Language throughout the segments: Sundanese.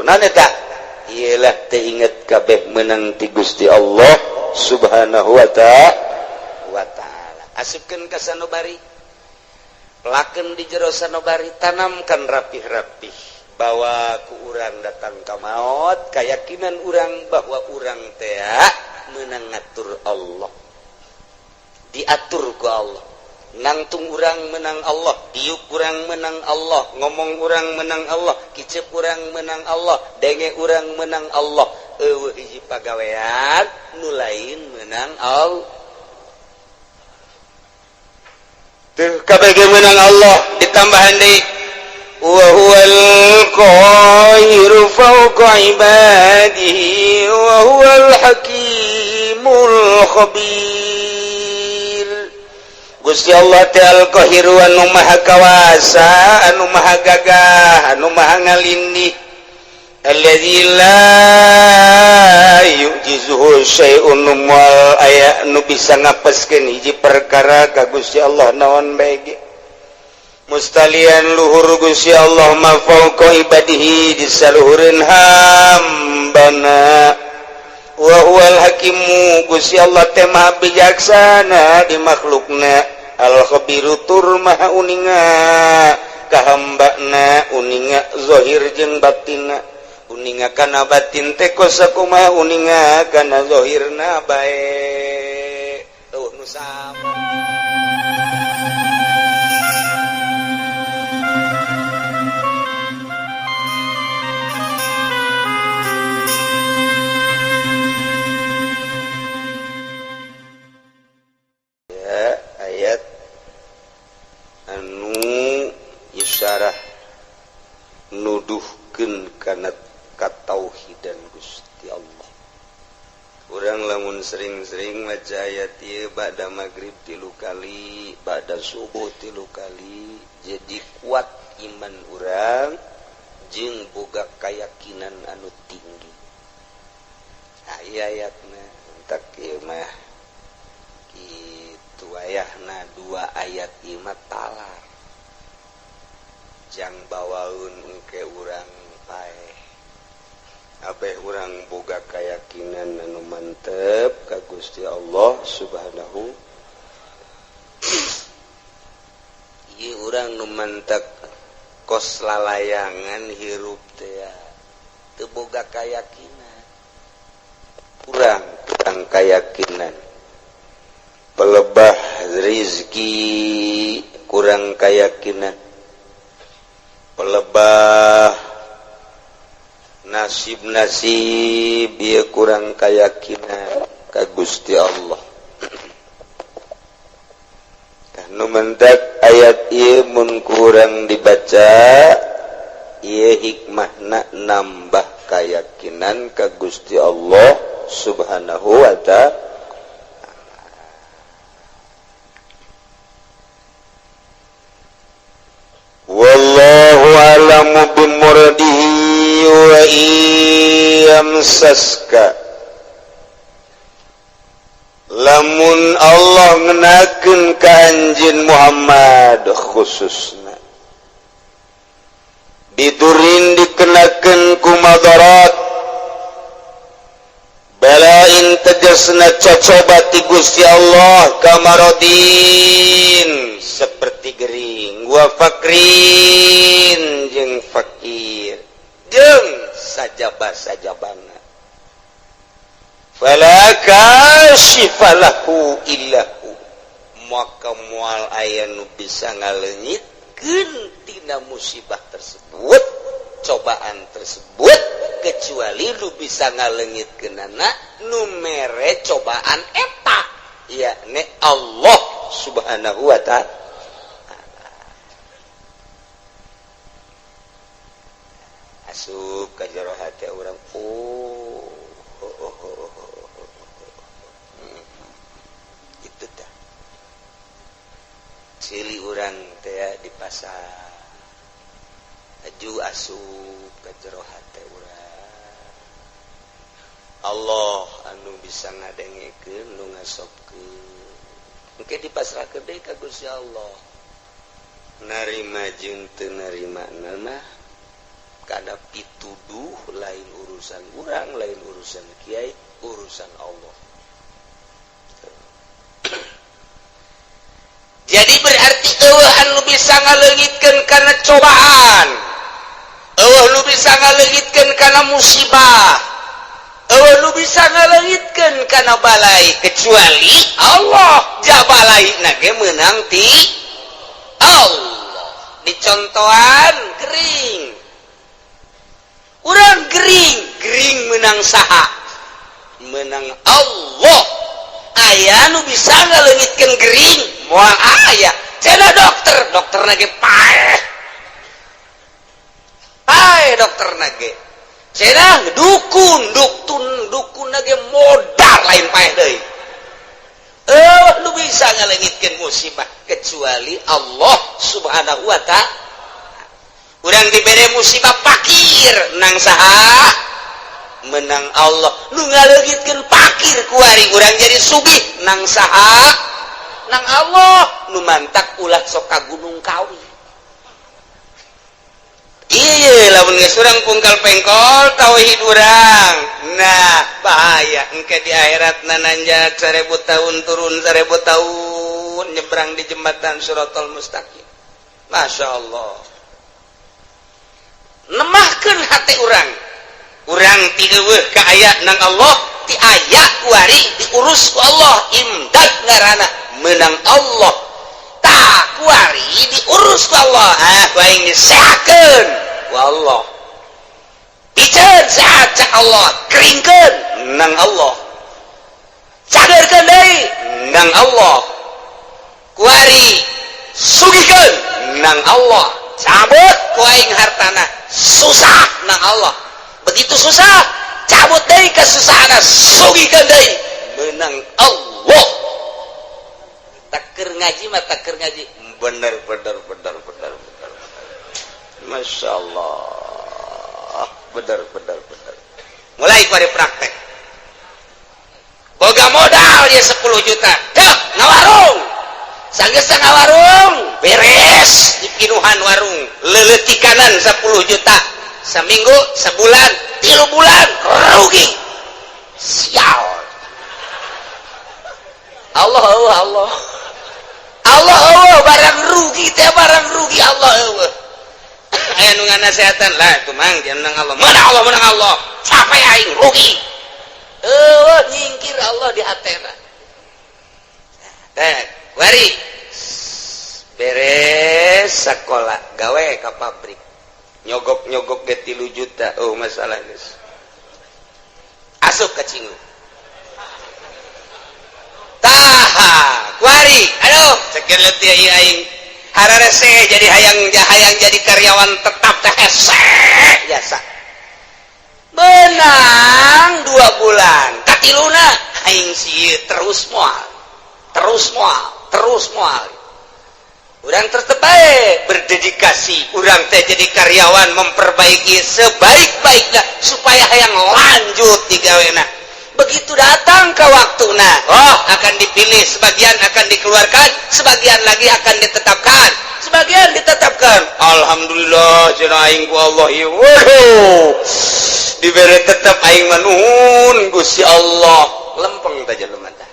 Naon eta? Iyalah teu inget kabeh menang ti Gusti Allah Subhanahu wa ta'ala. Asupkeun ka sanobari, laken di jero sanobari, tanamkan rapih-rapih bahwa ku urang datang ka maut, keyakinan urang bahwa urang tea menang ngatur Allah, diatur ku Allah, nangtung urang menang Allah, diuk urang menang Allah, ngomong urang menang Allah, kicep urang menang Allah, denge urang menang Allah. Eueuh hiji pagawean nu lain menang Allah. Tuh kabeh menang Allah ditambahan deui wa huwal qahiru fawqa ibadihi wa huwal hakimul khabir. Gusti Allah teh al-qahiru anu maha kawasa, anu maha gagah, anu maha ngalindih, alladzi la yu'jizuhu syai'un, moal aya nu bisa ngapeskeun hiji perkara ka Gusti Allah naon bae ge. Mustalian luhur Gusti Allah ma fauqa ibadihi di saluhureun hambana. Wa huwal hakimu, Gusti Allah teh maha bijaksana di makhlukna, al khabiru tur maha uninga ka hambana, uninga zahir jeung batinna, uninga kana batin teh kosakumaha, uninga kana zahirna bae. Eueuh nu sama. Ayat anu isyarah nuduhkeun kana katauhidan Gusti Allah. Urang lamun sering-sering maca ayat ieu ba'da magrib 3 kali, ba'da subuh 3 kali, jadi kuat iman urang jeung boga keyakinan anu tinggi. Nah, ieu ayatna entak ieu mah kitu ayahna 2 ayat ieu mah talar. Jang bawaun engke urang paeh. Abeh urang boga keyakinan anu mantep ka Gusti Allah Subhanahu. Ieu urang nu mantep kos lalayangan hirup teh teu boga keyakinan. Kurang keyakinan. Pelebah rizki kurang keyakinan, pelebah nasib-nasib ieu kurang keyakinan ka Gusti Allah. Tah nu mentak ayat ieu mun kurang dibaca ieu hikmahna nambah keyakinan ka Gusti Allah Subhanahu wa ta'ala. Wallahu a'lamu bimuradihi wa iyamsaska. Lamun Allah ngenakeun ka anjeun Muhammad khususna bidurin dikenakeun ku madarat balain tegasna cocoba ti Gusti Allah kamarodin seperti gering wa fakrin jeung fakir jeung sajaba-sajabana fala kashifa lahu illahu, maka moal aya nu bisa ngaleungitkeun tina musibah tersebut, cobaan tersebut, kecuali lu bisa ngaleungitkeunana nu mere cobaan eta yakni Allah Subhanahu wa ta'ala. Asup ka jero hate urang, oh, oh, oh, oh, oh. Itu tah cili urang teh di pasar aju asup ka jero hate urang. Allah anu bisa ngadengekeun nu ngasopkeun engke dipasrahkeun deui ka Gusti Allah. Narima jeung teu narima mah Karena pituduh lain urusan urang, lain urusan kiai, urusan Allah. Jadi berarti eueuh anu bisa ngaleungitkeun kana cobaan, eueuh nu bisa ngaleungitkeun kana musibah, eueuh nu bisa ngaleungitkeun kana balai kecuali Allah. Jabalai na ge meunang ti Allah. Dicontohan gering, urang gering, gering menang saha? Menang Allah. Aya nu bisa ngaleungitkeun gering? Moal aya. Cenah dokter, dokter ge paeh, paeh dokter ge. Cenah dukun, dukun, dukun ge modal, lain paeh deui. Eh, nu bisa ngaleungitkeun musibah kecuali Allah Subhanahu wa Ta'ala. Urang dibere musibah pakir, nang saha? Menang Allah. Nu ngaleungitkeun pakir kuari urang jadi sugih, nang saha? Nang Allah. Nu mantak ulah sok ka Gunung Kawi. Iya, lamun geus urang pungkal pengkol tauhid urang, nah bahaya engke di akhirat. Nananjak 1000 tahun, turun 1000 tahun, nyebrang di jembatan Suratul Mustaqim. Masya Allah, nemahkeun hati urang. Urang ti eueuh ka aya nang Allah, ti aya kuari diurus ku Allah. Imdad ngaranna, menang Allah. Tak kuari diurus ku Allah, ah, ku aing disehatkeun ku Allah, piceun sehat cak Allah, keringkeun nang Allah, cagerkeun deui nang Allah, kuari sugihkeun nang Allah, cabut ku aing hartana susah nang Allah. Begitu susah, cabut deui kesusahan, sugihkeun deui, menang Allah. Taker ngaji mah, taker ngaji bener bener bener bener bener. Masya Allah, bener bener bener. Mulai pada praktek, boga modal dia 10 juta, dek ngawarung. Sanggeus ngawarung beres, dipinuhan warung, leletikanan 10 juta, seminggu, sebulan, 3 bulan, rugi. Sial. Allah, Allah, Allah, Allah, Allah. Barang rugi teh, barang rugi, Allah Allah. Aya nu nganasehatan lah tuh, Mang, jangan Allah mana, Allah menang Allah, capek aing rugi. Eh, nyingkir Allah di hatena. Teh wari beres sekolah, gawe ka pabrik, nyogok-nyogok ge 3 juta. Oh, masalah geus asup ka cingu. Taha kuari, aduh, sekian letih aing, hararese jadi hayang hayang jadi karyawan tetap teh hese jasa. Menang 2 bulan, katiluna aing sih terus moal, terus moal, terus moal. Urang tetep bae berdedikasi, urang teh jadi karyawan memperbaiki sebaik-baiknya supaya hayang lanjut di gawena. Begitu datang ke waktu, nah, oh, akan dipilih, sebagian akan dikeluarkan, sebagian lagi akan ditetapkan, sebagian ditetapkan. Alhamdulillah cenah aing ku Allah ieu, waduh, dibere tetap, aing mah nuhun Gusti Allah. Lempeng teh jelema teh,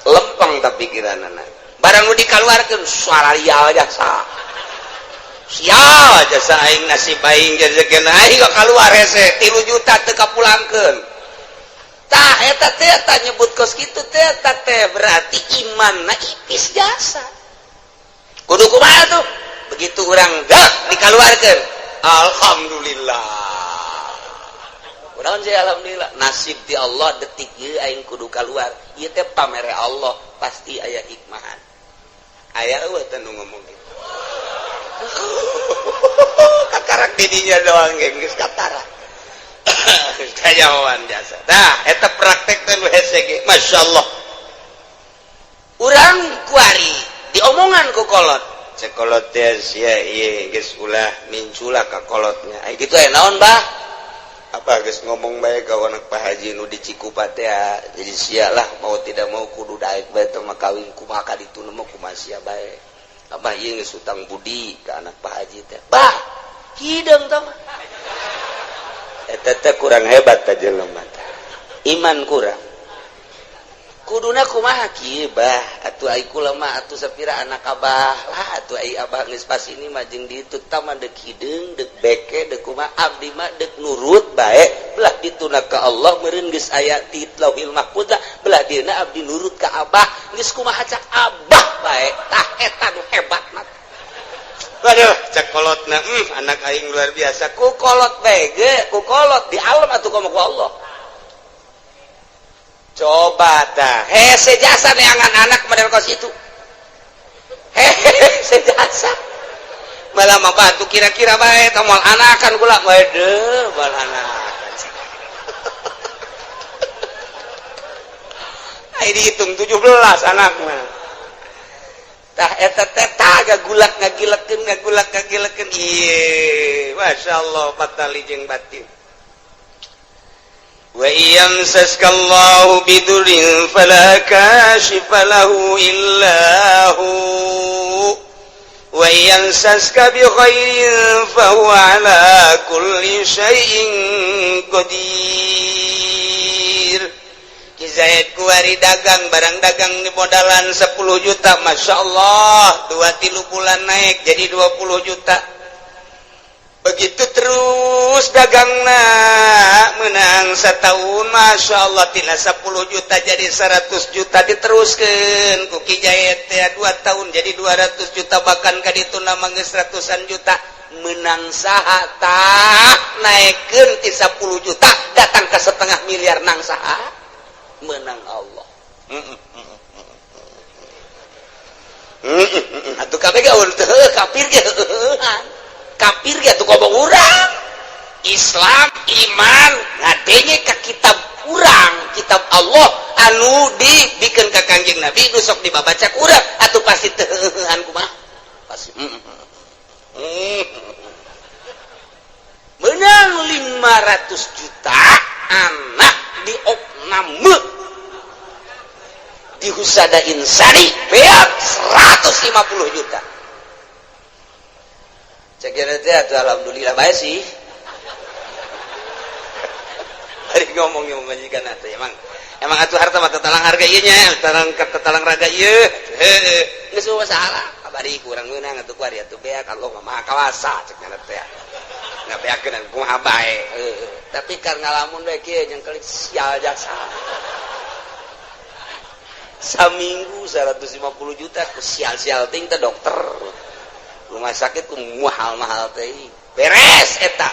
lempeng tah pikiranana. Barang nu dikeluarkeun, suara lial jasa, sial jasa aing, nasib aing jadi aing kok keluar hese, 3 juta teu kapulangkeun. Tah, eta teh tah nyebut kos kitu teh, eta teh berarti imanna ipis jasa. Kudu kumaha tuh? Begitu urang dah dikeluarkeun, alhamdulillah. Kunaon sih alhamdulillah? Nasib di Allah, detik ieu aing kudu keluar. Ieu teh pamere Allah, pasti aya hikmahan. Aya eueuh teh nu ngomong gitu? Kakarak didinya doang geus katara. Kajawan jasa. Tah, eta praktek teh nu hese ge. Masyaallah. Urang kuari diomongan ku kolot. Cek kolot teh, sia ieu geus ulah mincula ka kolotnya. Ai kitu aya naon, Bah? Apa geus ngomong bae ka anak Pak Haji nu di Cikupa teh, jadi sia lah mau tidak mau kudu daek bae teh mah kawin, kumaha ka ditu mah kumaha sia bae. Abah ieu geus utang budi ka anak Pak Haji teh. Bah, Hideung tah mah. Eta teh kurang hebat tah jelema tah. Iman kurang. Kuduna kumaha kieu, bah? Atuh ai kula mah atuh sapira anak abah lah, atuh ai abah geus pas ini mah jeung ditu tah mah deuk hideung, deuk beke, deuk kumaha, abdi mah deuk nurut bae. Belah dituna ka Allah meureun geus aya di Lauhil Mahfuz, belah dieuna abdi nurut ka abah, geus kumaha cak abah bae. Tah, eta nu hebat mah. Waduh, cak kolotna, anak aing luar biasa. Ku kolot bae ge, ku kolot di alam atuh komo ku Allah. Coba dah, hese jasa neangan anak model kos itu, hese jasa. Malah mah batu kira-kira bae tah, moal anakan kula wae, moal anakan. Ai dihitung 17 anak mah. Tah, eta teh tah gagulak ngagilekeun, ngagulak ngagilekeun. Ieu masyaallah patali jeung batin. Wa yamsaska Allahu bidurrin fala kashifa lahu illa hu wa yamsaska bi khairin fa huwa ala kulli syai'in qadir. Ki Zaid kuari dagang, barang dagang di modalan 10 juta, Masya Allah, 2-3 bulan naik jadi 20 juta. Begitu terus dagangna menang setahun, Masya Allah, tina 10 juta jadi 100 juta. Diteruskan ku Ki Zaid teh 2 tahun jadi 200 juta, bahkan kaditu nama geus ratusan juta. Menang saha tah? Naikkeun ti 10 juta datang ke setengah miliar, nang saha? Menang Allah. Atuh kabeh ge teu kafir ge, kafir ge atuh komo urang Islam, iman ngadenge ka kitab urang, kitab Allah anu dibikeun ka Kangjeng Nabi, nu sok dibabaca ku urang, atuh pasti teu kumaha, pasti menang 500 juta, anak di opname di Husada Insani beak 150 juta. Cek teh atuh alhamdulillah bae sih. Hari ngomong yang majikan atuh emang emang atuh harta mah tetalang harga ieu nya, tetalang tetalang raga ieu, heuh, geus masalah kabari kurang meunang atuh kuari atuh beak, Allah mah maha kawasa, cek nya teh ngabeakeun kumaha bae. Tapi karena ngalamun bae kieu jeung kelik sial jasa saminggu 150 juta ku sial-sial ting teh, dokter rumah sakit ku mahal-mahal teh. Beres eta,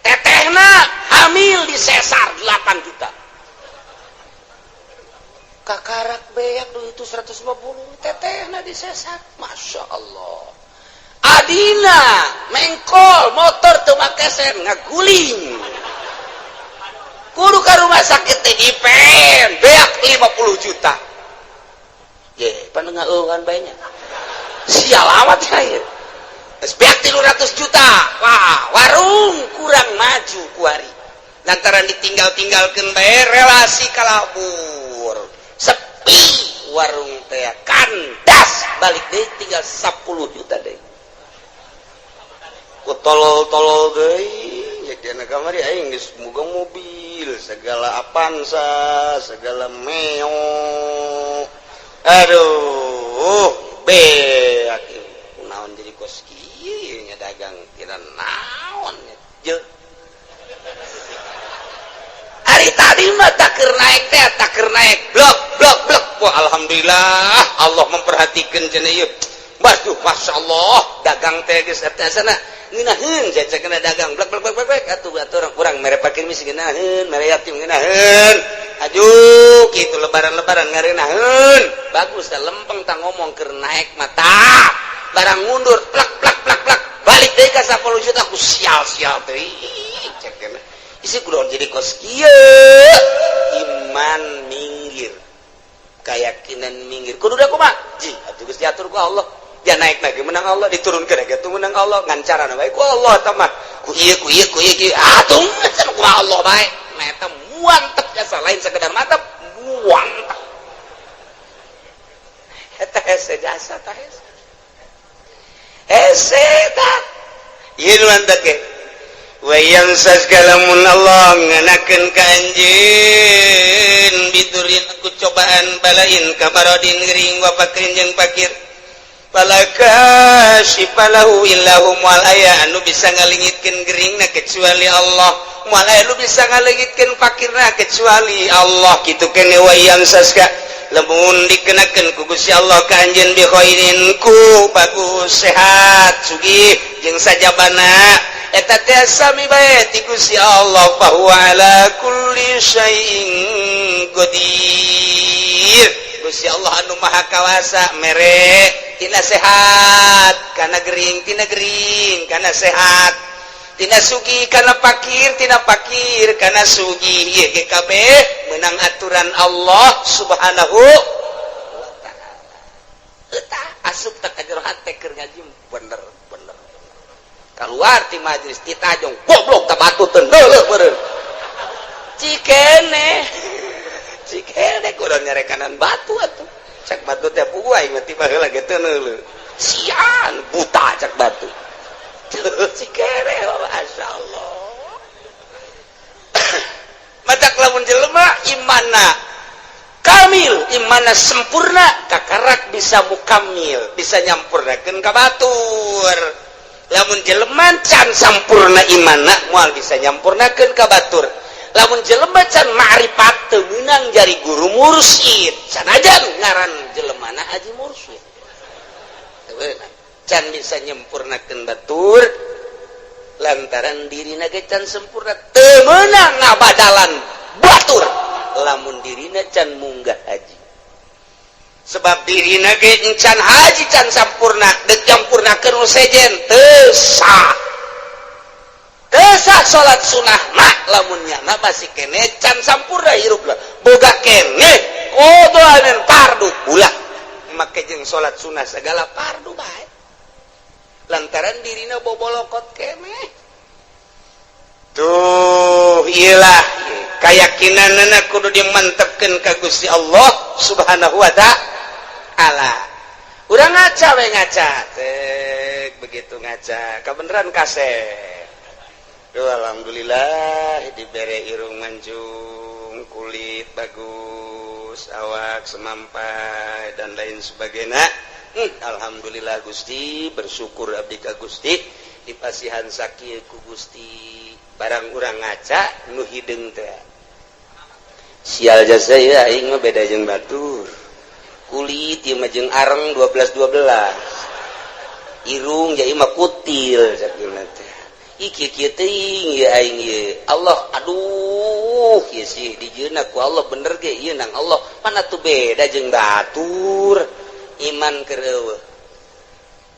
tetehna hamil di sesar 8 juta, kakarak beak itu 150, tetehna di sesar. Masya Allah, adina mengkol motor teu make sen, ngaguling kudu ka rumah sakit teh, dipen beak 50 juta. Ye, panengah bae nya, sial amat ya. Geus beak 300 juta. Wah, warung kurang maju kuari lantaran ditinggal-tinggalkeun bae, relasi kalabur, sepi warung teh, kandas. Balik deh tinggal 10 juta deh ku tolol-tolol deui ya. Dina kamari aing geus boga mobil segala, Avanza segala, Meo, aduh, beak. Naon jadi kos kieu nya, dagang kira naon je. Hari tadi mah tak keur naik teh, tak keur naik, blok blok blok. Wah, alhamdulillah Allah memperhatikan cenah ieu. Waduh, masya Allah, dagang teh geus eta sana ngeunaheun saya kena dagang, blek blek blek blek. Atuh atuh urang kurang mere parkir misi ngeunaheun, mere yatim ngeunaheun, aduh, kitu lebaran-lebaran ngareunaheun. Bagus teh, lempeng tah ngomong keur naik mata, barang mundur plak plak plak plak, balik deui ka 10 juta. Aku sial-sial teh, cek kena isi kudu jadi kos kieu. Iman minggir, keyakinan minggir, kudu da kumaha ji atuh, geus diatur ku Allah. Dia naik lagi menang Allah, diturunkan lagi tuh menang Allah. Ngan carana bae ku Allah eta mah, ku ieu, ku ieu, ku ieu atuh kumaha Allah bae. Nah, eta muantep jasa, lain sekedar mantep, muantep. Eta hese jasa tah, hese hese tah. Ieu nu mantak ge wa yamsaska lamun Allah ngenakeun ka anjeun bidurin ku cobaan balain kamarodin gering wa fakrin jeung fakir fala kasyifa lahu illahu, moal aya anu bisa ngalingitkeun geringna kecuali Allah, moal aya anu bisa ngalingitkeun fakirna kecuali Allah. Kitu kene. Wa yamsaska lamun dikenakeun ku Gusti Allah ka anjeun bi khairin ku bagus, sehat, sugih jeung sajabana, eta teh sami bae ti Gusti Allah, fa huwa ala kulli syai'in qadir. Gusti Allah anu maha kawasa mere tina sehat kana gering, tina gering kana sehat, tina sugih kana pakir, tina pakir kana sugih. Ieu ge kabeh menang aturan Allah Subhanahu wa Ta'ala. Eta asup tak ka jero hate keur ngaji, bener bener. Keluar ti majlis ditajong, goblok, tak batu teu neuleuh meureun. Cikene cikene kudu nyarekanan batu atuh. Cak batu teh, puguh aing mah tiba heula ge teu neuleuh, sian buta, cak batu. Cikene, masya Allah. Matak lamun jelema imana kamil, imana sempurna, kakarak bisa mukamil, bisa nyampurnakeun ka batur. Lamun jelema can sampurna imana, moal bisa nyampurnakeun ka batur. Lamun jelema can ma'rifat, teu meunang jari guru mursyid, sanajan ngaran jelemana haji mursyid. Teu meunang, can bisa nyempurnakeun batur lantaran dirina ge can sempurna. Teu meunang ngabadalan batur lamun dirina can munggah haji, sebab dirina ge can haji, can sampurna. Dek nyampurnakeun nu sejen teu sah, teu sah salat sunah mah lamun nyana masih kene can sampurna hirup lah, boga kene qadha fardu. Ulah make jeung salat sunah segala fardu bae lantaran dirina bobolokot kene. Tuh, iyalah keyakinan kudu dimantepkeun ka Gusti Allah Subhanahu wa Ta'ala. Urang ngaca we, ngaca tek, begitu ngaca kebenaran kasep. Duh, alhamdulillah dibere irung mancung, kulit bagus, awak semampai dan lain sebagainya. Alhamdulillah Gusti, bersyukur abdi ka Gusti dipasihan sakieu ku Gusti. Barang urang ngaca nu hideung teh, sial jasa ya, aing mah beda jeung batur, kulit ieu mah jeung areng 12 12, irung ja ieu mah kutil sakieu teh. Ih, kieu kieu teuing ya aing ieu. Allah, aduh, ieu sih dijieunna ku Allah, bener ge ieu nang Allah, mana tuh beda jeung batur. Iman keur eueuh,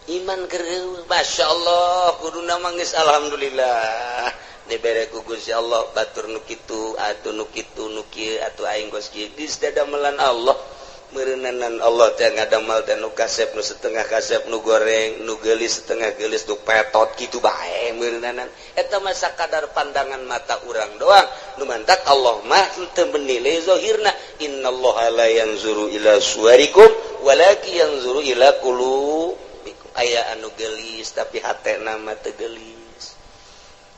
iman keur eueuh. Masya Allah, kuduna mah geus alhamdulillah dibere ku Gusti Allah, batur nu kitu atuh, nu kitu, nu kieu atuh, aing geus kieu geus dadamelan Allah. Meureunanan Allah teh ngadamel teh nu kasep, nu setengah kasep, nu goreng, nu geulis, setengah geulis, nu petot kitu bae meureunanan. Eta mah sakadar pandangan mata urang doang. Nu mantak Allah mah teu menilai zahirna. Innallaha la yanzuru ila suwarikum walakin yanzuru ila qulubikum. Aya anu geulis tapi hatena mah teu geulis,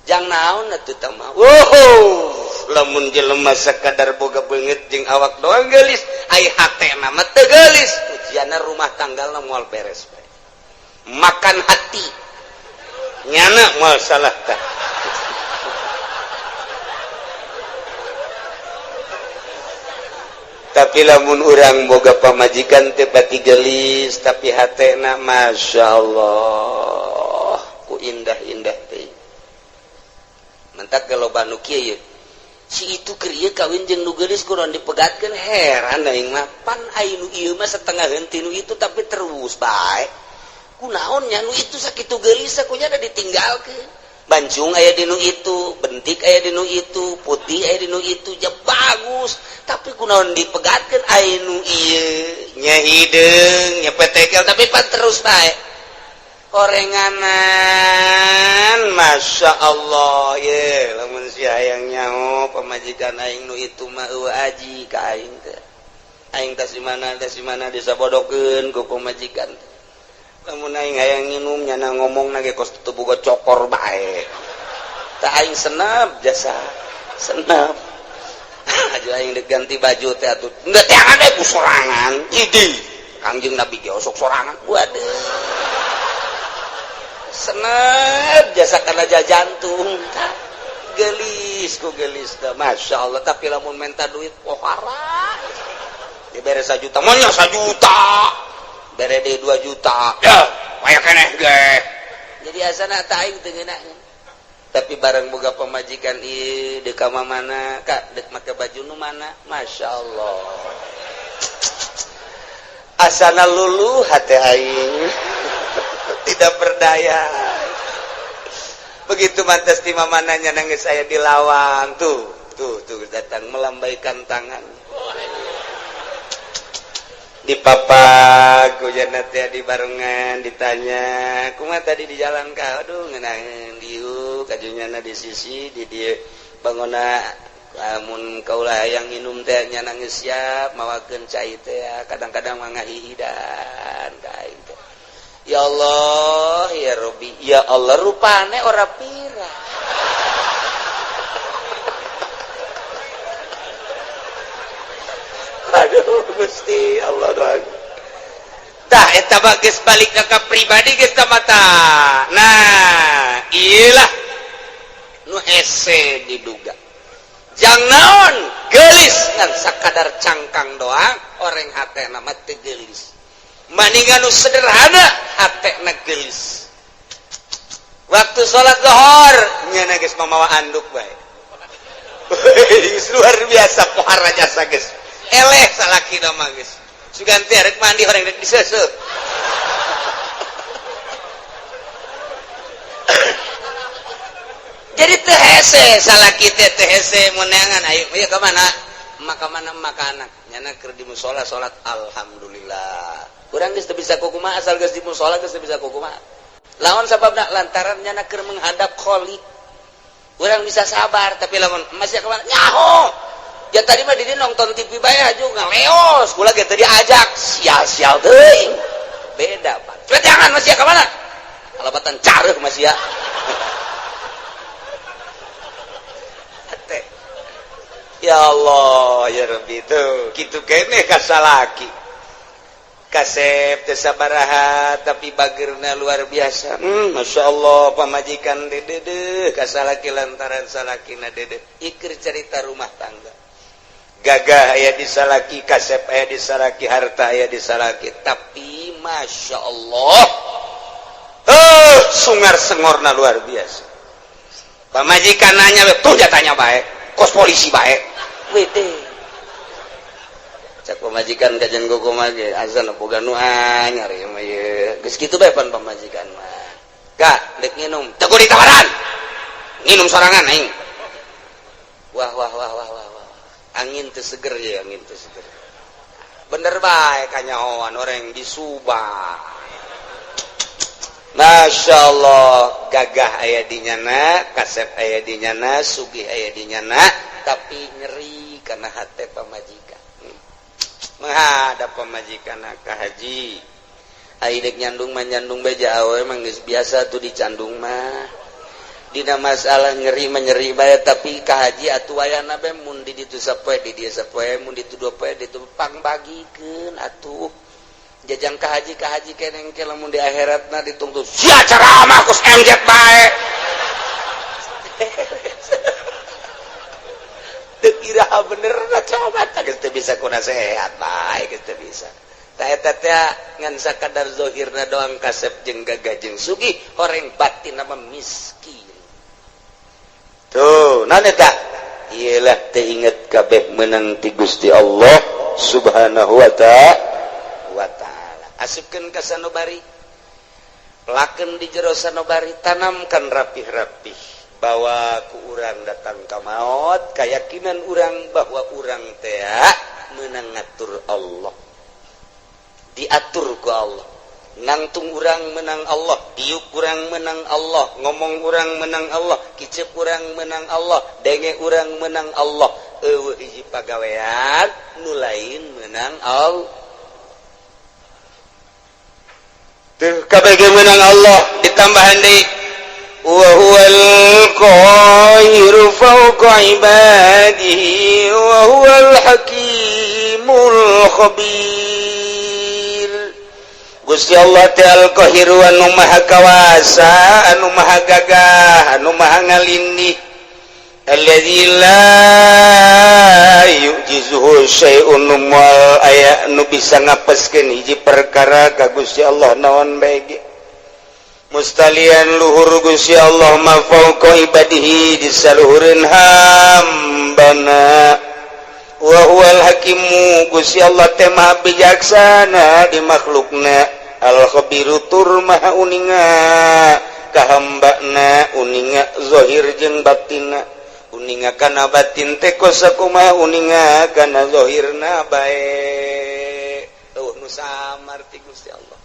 jang naon atuh tah mah. Wow, lamun jelema sakadar boga beungeut jeung awak doang geulis, ai hatena mah teu geulis, ujianna rumah tanggalna moal beres bae. Makan hati nyana moal salah tah. Tapi lamun urang boga pamajikan teu pati geulis tapi hatena Masya Allah ku indah-indah teh. Mantak loba nu kieu ye, si itu keur ieu kawin jeung nu geulis kudu dipegatkeun. Heran aing mah, pan ai nu ieu mah setengah henteu nu itu tapi terus bae, kunaon nya nu itu sakitu geulis kunya ada ditinggalkeun. Bancung aya di nu itu, bentik aya di nu itu, putih aya di nu itu ja bagus, tapi kunaon dipegatkeun? Ai nu ieu nya hideung nya petekel tapi pan terus bae orenganan. Masya Allah ye, lamun si hayang nyaho pamajikan aing nu itu mah eueuh aji ka aing teh. Aing tas di mana, tas di mana, disabodokeun ku pamajikan teh. Lamun aing hayang nginum nyana ngomong ge kos teu boga cokor bae. Tah aing senep jasa. Senep. Aja aing deuk ganti baju teh atuh. Henteu teangan deui ku sorangan. Idi. Kangjeng Nabi ge osok sorangan. Waduh. Senep jasa kana jantung. Gelis ku gelis dah. Masya Allah, tapi lamun minta duit pohara. Dibere 1 juta, monya 1 juta. Bere deui 2 juta. Ya, aya keneh ge. Jadi asana tah aing teu ngeunah. Tapi bareng boga pamajikan ieu deuk ka mana, Kak, deuk make baju nu mana? Masya Allah. Asana luluh hate aing. Tidak berdaya. Begitu mantas di mamananya nangis saya di lawang tuh tuh tuh datang melambaikan tangan di papak hujan teh di barengan ditanya kumaha tadi di jalan ka aduh ngeunaheun diuk kajunyana di sisi di dieu bangona lamun kaula hayang nginum teh nya nangis siap mawakeun cai teh kadang-kadang mah ngahihidan ka aing teh. Ya Allah, ya Rabbi, ya Allah rupane ora pira. Aduh Gusti Allah doang. Tah eta mah geus balik ka pribadi geus ka mata. Nah, iyalah nu hese diduga. Jang naon geulis ngan sakadar cangkang doang, oreng hatena mah teu geulis. Maningan nu sederhana hatena geulis. Waktu salat zuhur nyana geus mamawa anduk bae. Luar biasa pohara jasa geus. Eleh salakina mah geus. Sugan teh rek mandi horeng rek diseuseuh. Jadi teu hese salaki teh teu hese meunangan ayo ieu ka mana? Maka mana maka anak nyana keur di musala salat alhamdulillah. Urang geus teu bisa kukumaha asal geus di musala geus teu bisa kukumaha. Lawan sababna lantaran nyana keur menghadap Khalik. Urang bisa sabar tapi lamun masih ka mana? Nyaho. Ya tadi mah di dieu nonton TV bae aju ngaleos, kula ge teu diajak, sial-sial teuing. Beda, Pak. Cepet jangan masih ka mana? Kalabatan careuh masih ya. Ya Allah, ya Rabbi tuh. Kitu keneh ka salaki. Kasep teu sabaraha tapi bageurna luar biasa. Masya Allah pamajikan dedeuh ka salaki lantaran salakina dedeuh. Iker cerita rumah tangga. Gagah aya di salaki, kasep aya di salaki, harta aya di salaki, tapi Masya Allah sungar sengorna luar biasa. Pamajikan nanya tuh jatanya bae, kos polisi bae. Wede. Cak pamajikan kajian gogo mah ge azan boga nu anyar ieu mah ieu. Geus kitu bae pan pamajikan mah. Kak, dek nginum, teu kudu ditawaran. Nginum sorangan aing. Wah wah wah wah wah. Angin teu seger ya, angin teu seger. Bener bae kanyahoan orang di Subang. Masya Allah, gagah aya di nyana, kasep aya di nyana, sugih aya di nyana, tapi nyeri karena hate pamajikan. Menghadap pamajikan ka haji. Ai deuk nyandung mah nyandung beja awe mah geus biasa tuh dicandung mah. Dina masalah nyeri menyeri bae tapi ka haji atuh wayana bae mun di ditu sapoe di dieu sapoe mun ditu dua poe ditu pangbagikeun atuh. Jajang ka haji keneng ke lamun di akhiratna ditungtut sia ceramah kus MZ bae. Teu iraha bener na coba tah geus teu bisa ku nasehat bae geus teu bisa. Tah eta teh ngan sakadar zahirna doang kasep jeung gagah jeung sugih horeng batin mah miskin. Tuh, naon eta? Iyalah teu inget kabeh meunang ti Gusti Allah Subhanahu wa ta'ala. Asupkeun ka sanubari. Pelakeun di jero sanubari, tanamkan rapih-rapih bahwa ku urang datang ka maot, keyakinan urang bahwa urang teh meunang ngatur Allah. Diatur ku Allah. Nangtung urang menang Allah, diuk urang menang Allah, ngomong urang menang Allah, kicep urang menang Allah, denge urang menang Allah. Eueuh hiji pagawean nu lain menang Allah. Tuh KBG menang Allah ditambahan deui, wa huwal qahiru fawqa ibadihi wa huwal hakimul khabir. Gusti Allah teh al-qahiru, anu maha kawasa, anu maha gagah, anu maha ngalindih, alladzi la yu'jizuhu syai'un, moal aya nu bisa ngapeskeun hiji perkara ka Gusti Allah naon bae ge. Mustalian luhur Gusti Allah ma fauqa ibadihi, di saluhureun hambana. Wa huwal hakimu, Gusti Allah teh maha bijaksana di makhlukna, al khabiru, tur maha uninga ka hambana, uninga zahir jeung batinna, uninga kana batin teh kos sakumaha, uninga kana zahirna bae. Tuh nu samar ti Gusti Allah.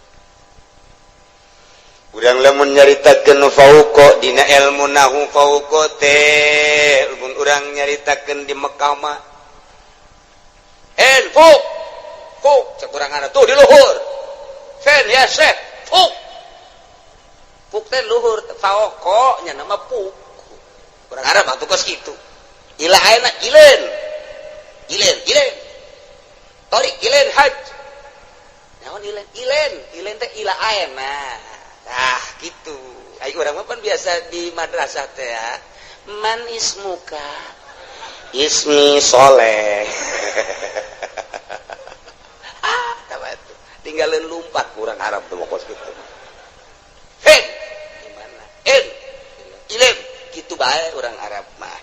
Urang lamun nyaritakeun fauqa dina ilmu nahu, fauqa teh mun urang nyaritakeun di Mekah mah en fuk fuk, cek urang tuh di luhur. Fen ya syekh, fuk fuk teh luhur, fauqa nya nama fuk. Urang Arab atuh kos kitu. Ila ayeuna ilen ilen ilen torik ilen haj naon ilen ilen ilen teh ila ayeuna. Ah gitu. Ayo urang mah pan biasa di madrasah teh ya. Man ismuka? Ismi Soleh. Ah, tuh. Tinggalin lumpat kurang Arab tuh kos gitu. Hen, gimana? En, ilim, gitu bae orang Arab mah.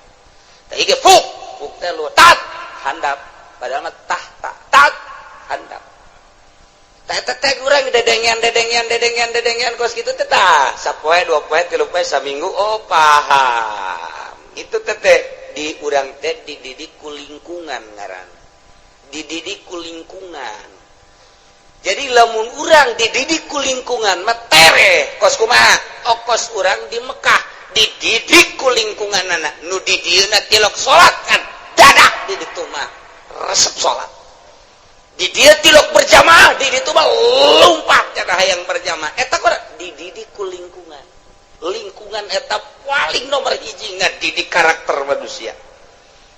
Tapi ge fuk, fuk teh lu tat handap, padahal mah tah tak tat handap. Teh teh urang dedengean dedengean dedengean dedengean kos kitu teh, tah sapoe, 2 poe, 3 poe, saminggu, oh paham. Itu teh teh di urang teh dididik ku lingkungan, ngaran dididik ku lingkungan. Jadi lamun urang dididik ku lingkungan mah tere kos kumaha. Okos urang di Mekah dididik ku lingkungan, anak nu di dieuna tilok salat kan dadak di ditu mah resep salat. Di dia tilok berjamaah, di ditu mah lompat cara hayang berjamaah. Eta kok dididik ku lingkungan. Lingkungan eta paling nomor hiji ngadidik karakter manusia.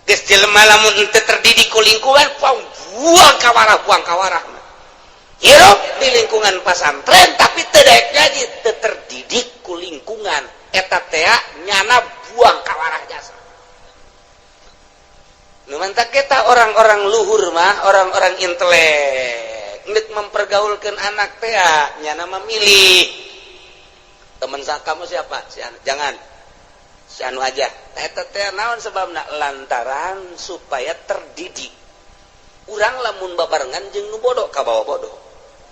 Geus jelema lamun henteu terdidik ku lingkungan, buang kawarah, buang kawarah. Hirup di lingkungan pasantren tapi teu daek ngaji, teu terdidik ku lingkungan, eta teh nyana buang kawarah jasa. Nu mantak kita orang-orang luhur mah, orang-orang intelek, nek mempergaulkan anak teh nyana memilih teman kamu siapa, si anu, jangan si anu aja. Eta teh naon sebabna? Lantaran supaya terdidik. Urang lamun babarengan jeung nu bodoh kabawa bodoh,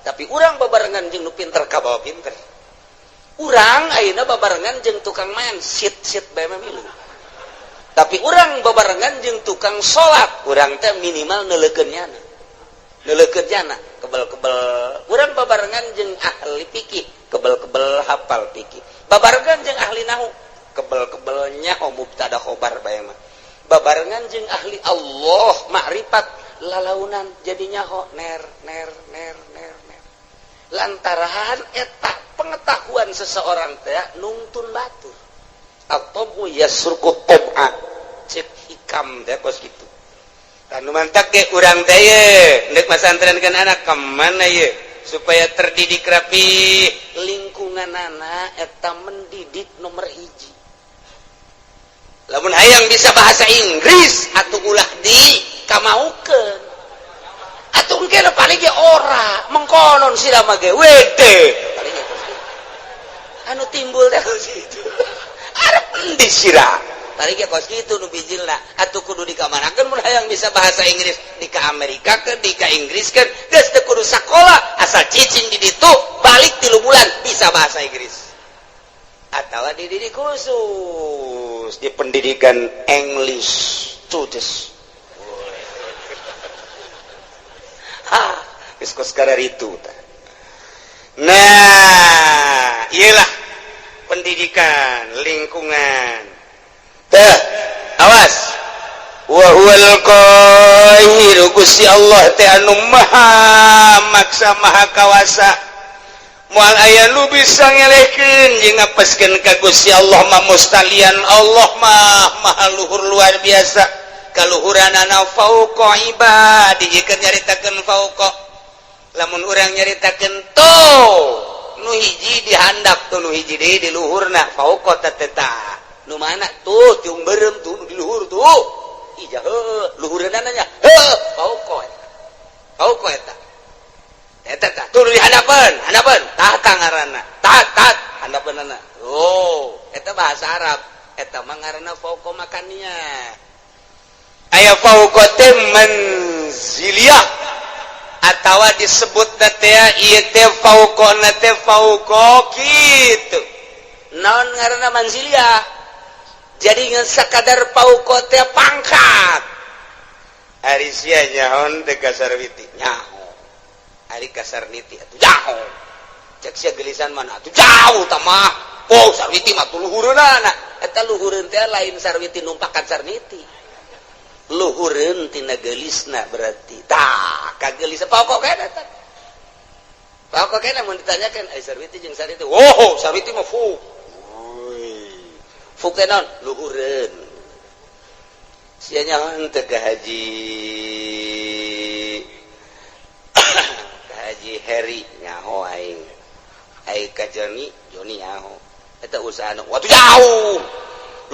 tapi urang babarengan jeung nu pinter kabawa pinter. Urang ayeuna babarengan jeung tukang main sit sit bae mah milu, tapi urang babarengan jeung tukang salat, urang teh minimal neuleukeun nyana, neuleukeun nyana kebel-kebel. Urang babarengan jeung ahli fikih, kebel-kebel hafal fikih. Babarengan jeung ahli nahu, kebel-kebel nyaho mubtada khobar bae mah. Babarengan jeung ahli Allah makrifat, lalaunan jadi nyaho ner ner ner ner ner. Lantaran eta pengetahuan seseorang teh nungtun batur atau yasruqu tab'a, cek hikam teh kos kitu. Kanu mantak ge urang teh ye nek masantrenkeun anak kemana ye supaya terdidik rapi, lingkungan anak eta mendidik nomor hiji. Lamun hayang bisa bahasa Inggris atau ulah di kamaukeun atuh, engke paling ge ora mengkonon sira mah ge wede paling ge anu timbul teh kos kitu. Arep endi sira? Paling ge kos kitu nu bijilna. Atuh kudu dikamanakeun mun hayang bisa bahasa Inggris? Di ka Amerika ke, di ka Inggris ke? Geus teu kudu sakola, asal cicing di ditu, balik 3 bulan bisa bahasa Inggris. Atau dididik khusus di pendidikan English students. Ha, geus kos itu. Nah, iyalah pendidikan lingkungan teh. Awas, wa huwal qahiru, Gusti Allah teh anu maha maksa, maha kawasa. Moal aya nu bisa ngelehkeun jeung ngapeskeun ka Gusti Allah mah. Mustalian Allah mah maha luhur, luar biasa kaluhuranana, fauqa ibadi. Keur nyaritakeun fauqa, lamun urang nyaritakeun tuh nu hiji dihandap tuh, nu hiji deui di luhurna, fauqa teh tah nu mana tuh? Tiung beureum tuh nu di luhur tuh. Ija heuh, luhureunana nya heuh, fauqa eta, fauqa eta. Eta tah tuh di handapeun, handapeun tah tah ngaranna, tah tah handapeunana. Oh, eta bahasa Arab, eta mah ngaranna fauqa makannya. Aya fauqa teh manziliyah atawa disebut teh ieu teh fauqa teh fauqa kitu. Naon ngaranna manziliyah? Jadi ngan sakadar fauqa teh pangkat. Ari sia nyaho teh ka Sarwiti? Nyaho. Ari ka Sarniti atuh jauh. Cek sia gelisan mana atuh jauh tah mah? Oh, Sarwiti mah tuh luhureunana. Eta luhureun teh lain Sarwiti numpakan Sarniti, luhureun tina geulisna berarti. Tah kagelis pokok kena eta, pokok kena. Mun ditanyakan ai Sarwiti jeung Sarniti, oh, Sarwiti mah fuk fuk teh naon? Luhureun. Sia nyaho teu ka Haji Heri? Nyaho aing. Ai ka Joni? Joni nyaho. Eta usaha waktu jauh,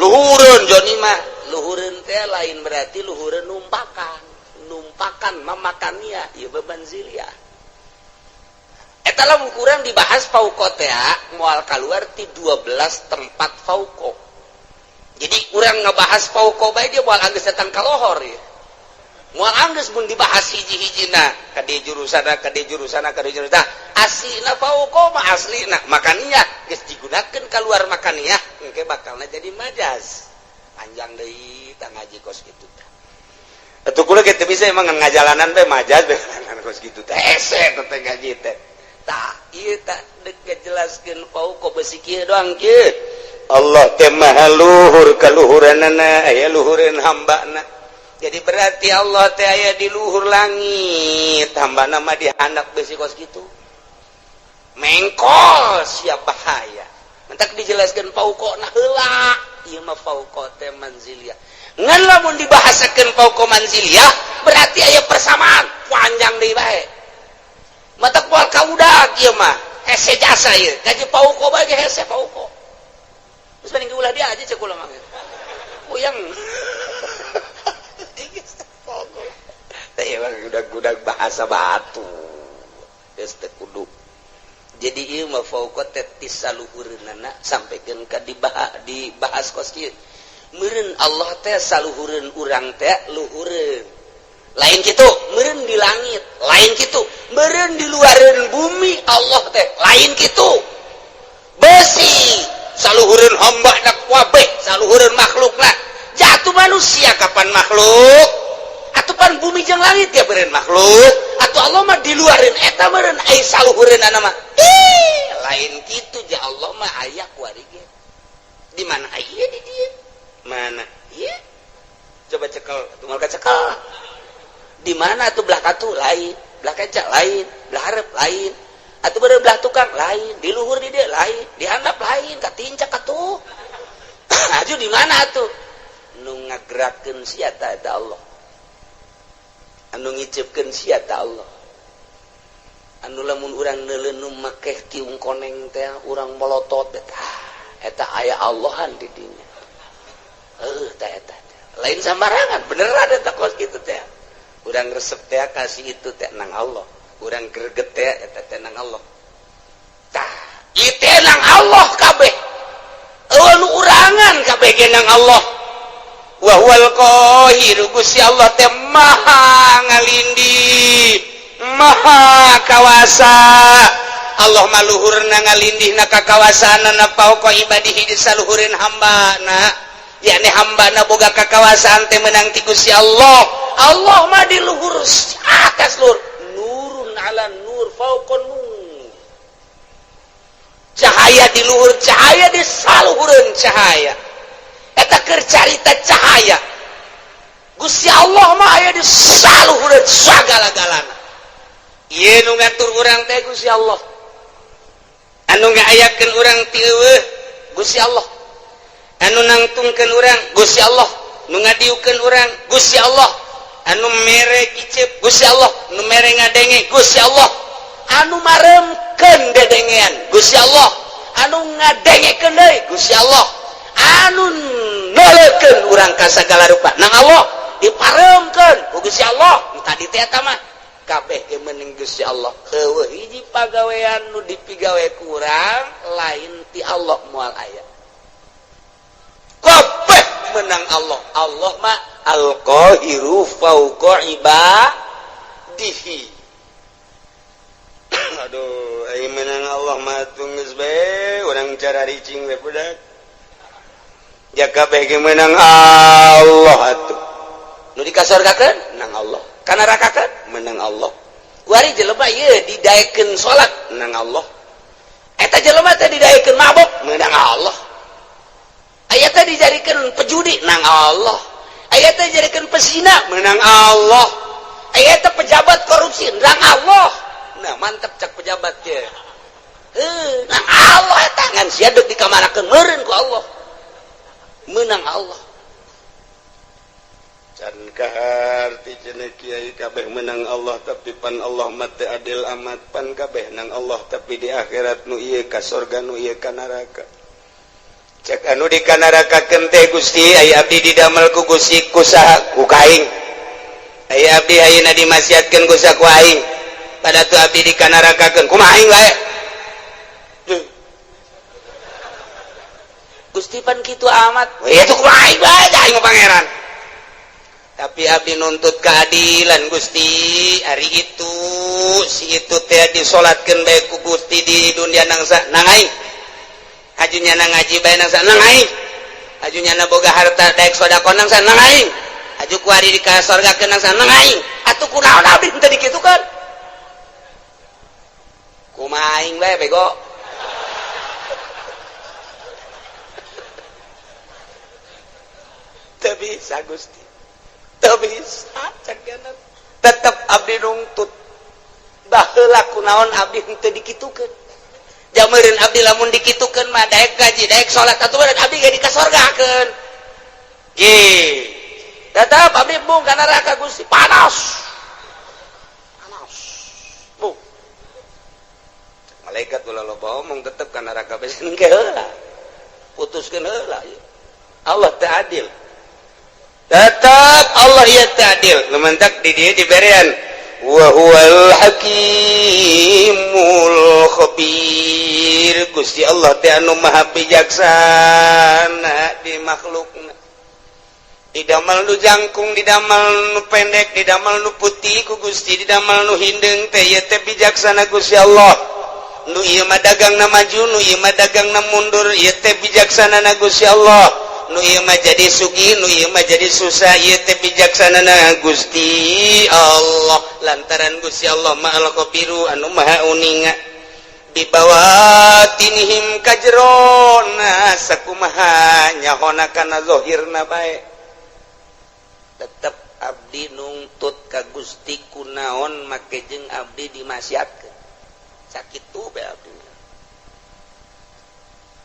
luhureun Joni mah. Luhureun teh lain berarti luhureun numpakan, numpakan mamakannya ieu beban zilia. Eta lamun kurang dibahas fauqa teh moal keluar ti 12 tempat fauqa. Jadi urang ngebahas fauqa bae dia moal anggeus datang ka lohor ya, moal anggeus mun dibahas hiji-hijina ka di jurusana, ka di jurusana, ka di jurusana. Aslina fauqa mah aslina makaniah geus digunakeun keluar makaniah, engke bakalna jadi majaz, panjang deui tah ngaji kos kitu tah. Atuh kula ge teu bisa emang ngajalanan bae majaz bae kos kitu teh, hese teh ngaji teh. Tah ieu tah deuk ngajelaskeun fauqa besi kieu doang kieu. Allah teh maha luhur kaluhuranana, aya luhureun hambana. Jadi berarti Allah teh aya di luhur langit, hambana mah dihandap besi kos kitu, mengkol siap bahaya. Mentak dijelaskan fauqa nah heula ieu mah fauqa teh manziliyah. Ngan lamun dibahasakeun fauqa manziliyah berarti aya persamaan, panjang deui bae. Matak moal kaudag ieu mah, hese jasa ieu gaji fauqa bae ge hese fauqa. Terus mending ulah dia aja, cek kula mah puyeng. Teh emang udah bahasa batu geus teu kudu. Jadi ieu mah fauqa teh ti saluhureunana sampaikeun ka dibahas kos kieu. Meureun Allah teh saluhureun urang teh, luhureun lain kitu, meureun di langit lain kitu, meureun di luareun bumi Allah teh lain kitu. Besi saluhureun hamba na kabeh, saluhureun makhlukna. Jatuh manusia kapan makhluk atuh pan bumi jeung langit ya meureun makhluk atau Allah mah di luareun eta meureun ai saluhureun mah. Ih, lain kitu ja. Allah mah aya kuari ge. Di mana aya? Di dieu. Mana iya? Coba cekel atuh, moal kacekel. Di mana tuh? Belah katu lain, belah kaca lain, belah hareup lain, atau belah tukang lain, di luhur di dia lain, di handap lain, katincak atuh. Aju di mana tuh nu ngagerakeun sia ta? Eta Allah. Anu ngicepkeun sia ta? Allah. Anu lamun urang neuleun nu make tiung koneng teh urang molotot eta, eta aya Allahan di dinya. Heuh, tah eta lain sambarangan, beneran eta kos kitu teh. Urang resep teh kasih itu teh nang Allah, urang greget teh eta teh nang Allah. Tah ieu teh nang Allah kabeh, eueuh nu urangan kabeh ge nang Allah. Wa huwal qahir, Gusti Allah teh maha ngalindih, maha kawasa. Allah mah luhurna, ngalindihna kakawasaanana, fauqa ibadihi, di saluhureun hambana, yakni hambana boga kakawasaan teh menang ti Gusti Allah. Allah mah di luhur, atas luhur, nurun ala nur, fauqa nur, cahaya di luhur cahaya, di saluhureun cahaya. Eta keur carita cahaya. Gusti Allah mah aya di saluhureun sagala-galana. Ieu nu ngatur urang teh Gusti Allah. Anu ngaayakeun urang ti eueuh Gusti Allah, anu nangtungkeun urang Gusti Allah, nu ngadiukeun urang Gusti Allah, anu mere iceup Gusti Allah, nu mere ngadenge Gusti Allah, anu maremkeun dedengean Gusti Allah, anu ngadengekeun deui Gusti Allah, anu noleukeun urang ka sagala rupa nang Allah, diparemkeun ku Gusti Allah. Nu tadi teh eta mah kabeh ge meunang Gusti Allah. Eueuh hiji pagawean nu dipigawe ku urang lain ti Allah moal aya. Kabeh menang Allah. Allah mah al-qahiru fauqa ibadihi. Aduh, ai menang Allah mah geus bae urang cara ricing we budak. Ya kabeh ge menang Allah atuh. Nu dikasorgakeun nang Allah, kanarakakeun menang Allah. Kuari jelema ieu didaekeun salat nang Allah. Eta jelema teh didaekeun mabok menang Allah. Aya teh dijadikeun pejudi nang Allah. Aya teh dijadikeun pesina menang Allah. Aya teh pejabat korupsi nang Allah. Nah, mantep cak pejabat ge. Heuh, nang Allah eta ngan sia deuk dikamanakeun meureun ku Allah. Menang Allah. Can kaharti cenah kiai kabeh menang Allah, tapi pan Allah mah teu adil amat, pan kabeh nang Allah tapi di akhirat nu ieu ka sorga, nu ieu ka neraka. Cek anu di kanarakakeun teh, Gusti, aya abdi didamel ku Gusti ku saha? Ku kaing. Aya abdi ayeuna dimaksiatkeun ku saha? Ku aing. Pada tu abdi dikanarakakeun kumaha aing wae. Duh. Gusti pan kitu amat. We itu kumaha aing wae, aing mah pangeran. Tapi abdi nuntut keadilan Gusti. Hari itu si itu teh disolatkeun bae ku Gusti di dunia nangsa nang aing. Hajunya nang ngaji bae nangsa nang aing. Hajunya na boga harta daek sedekah nangsa nang aing. Haju kuari di ka sorgakeun nangsa nang aing. Atuh kunaon abdi teu dikitukeun? Kumaha aing bae bego. Teu bisa Gusti. Teu bisa cek. Tetep abdi nungtut. Baheula kunaon abdi henteu dikitukeun? Jameureun abdi lamun dikitukeun mah daek gaji, daek salat, atuh meureun abdi ge dikasorgakeun. Ge. Tetep abdi embung ka neraka Gusti, panas. Panas. Bu. Malaikat ulah loba omong, tetep ka neraka bae engke heula. Putuskeun heula. Allah teu adil. Tetap Allah ieu teu adil. Nu mentak di dieu diberean wa huwal hakimul khabir. Gusti Allah teh anu maha bijaksana di makhlukna. Didamel nu jangkung, didamel nu pendek, didamel nu putih ku Gusti, didamel nu hindeung teh ieu teh bijaksana Gusti Allah. Nu ieu mah dagangna maju, nu ieu mah dagangna mundur, ieu teh bijaksana na Gusti Allah. Nu ieu mah jadi sugih, nu ieu mah jadi susah, ieu teh bijaksana na Gusti Allah. Lantaran Gusti Allah mah al-khabiru anu maha uninga. Bibawatinihim kajrona sakumaha nyahona kana zahirna bae. Tetep abdi nungtut ka Gusti kunaon make jeung abdi dimaksiatkeun. Sakitu bae abdi.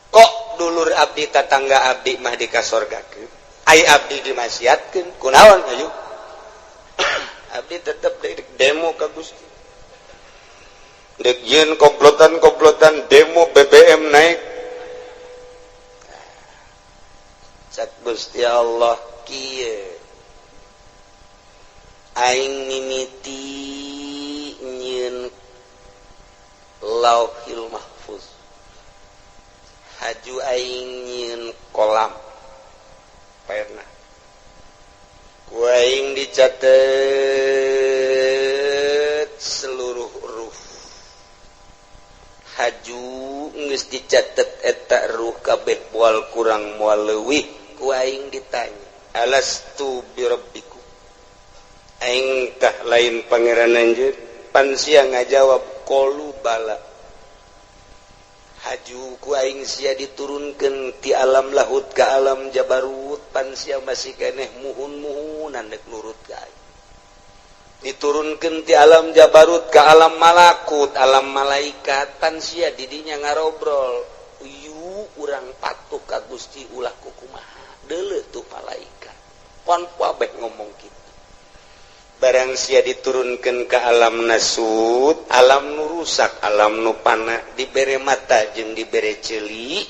Kok dulur abdi tatangga abdi mah dikasorgakeun, ai abdi dimaksiatkeun kunaon ayo? Abdi tetep demo ka Gusti. Dek yeun komplotan-komplotan demo BBM naik. Cak Gusti Allah kieu. Aing mimiti nyieun Lauhil Mahfuz. Haju aing nyieun kolam pena. Ku aing dicatet seluruh huruf. Haju geus dicatet eta ruh kabeh moal kurang moal leuwih. Ku aing ditanya, alastu birabbikum? Aing tah lain pangeran anjeun? Pan sia ngajawab qalu bala. Haju ku aing sia diturunkeun ti alam lahut ka alam jabarut, pan sia masih keneh muhun-muhunan dek nurut ka aing. Diturunkeun ti alam jabarut ke alam malakut, alam malaikat, pan sia didinya ngarobrol. Uyu urang patuh ka Gusti ulah kukumaha. Deuleu tuh malaikat. Pon kabeh ngomong kitu. Barang sia diturunkan ke alam nasut, alam nu rusak, alam nu pana, dibere mata jeung dibere ceuli,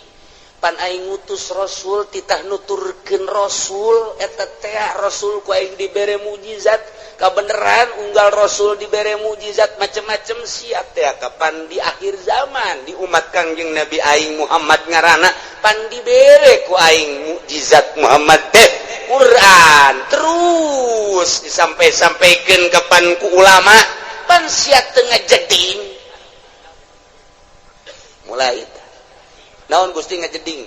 pan aing ngutus rasul titah nuturkeun rasul eta teh rasul ku aing dibere mukjizat, kabeneran unggal rasul dibere mukjizat macem-macem sia teh kapan di akhir zaman di umat Kangjeng Nabi aing Muhammad ngaranna pan dibere ku aing mukjizat Muhammad teh Quran terus disampai-sampaikan kapan ku ulama pan sia teu ngajeding mulai naon Gusti ngajeding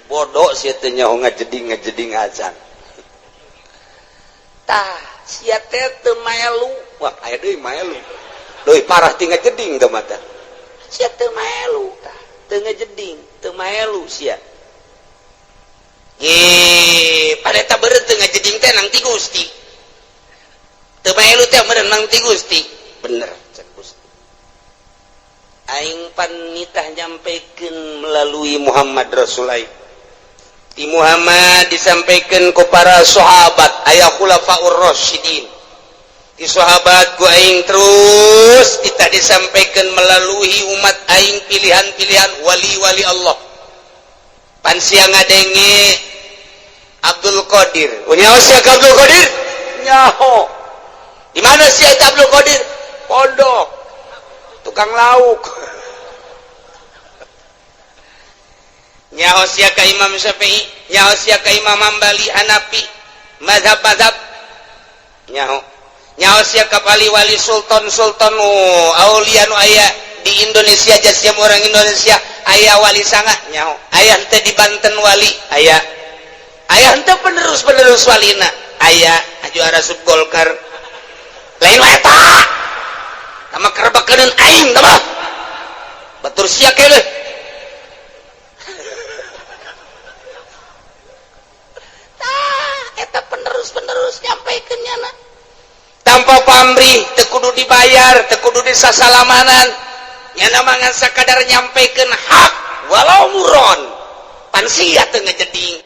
bodoh sia teh nyaho ngajeding ngajeding acan tah sia teh teu maelu wah aya deui maelu leuwih parah ti ngajeding teh mah tah sia teu maelu tah teu ngajeding teu maelu sia ge pada eta beureut teu ngajeding teh nang ti Gusti teu maelu teh meureun nang ti Gusti bener cek Gusti aing pan nitah nyampekeun melalui Muhammad Rasul aing ti Muhammad disampaikan ku para sahabat aya khulafaur rasyidin ti sahabat ku aing terus kita disampaikan melalui umat aing pilihan-pilihan wali-wali Allah pan sia ngadenge Abdul Qadir nyaho sia ka Abdul Qadir nyaho di mana sia eta Abdul Qadir pondok tukang lauk nyaho sia ka Imam Syafi'i nyaho sia ka Imam Hambali Hanafi mazhab-mazhab nyaho nyaho sia ka wali-wali sultan-sultan aulia nu aya di Indonesia jasiam orang Indonesia aya wali sanga nyaho aya henteu di Banten wali aya aya henteu penerus-penerus walina aya aju arasup Golkar lain wae eta tama kerebakeun aing tama batur sia keneh eta penerus-penerus nyampaikan nyana tanpa pamrih teu kudu dibayar teu kudu disasalamanan nyana mah ngan sakadar nyampaikan hak walau muron pan sia teu ngajeding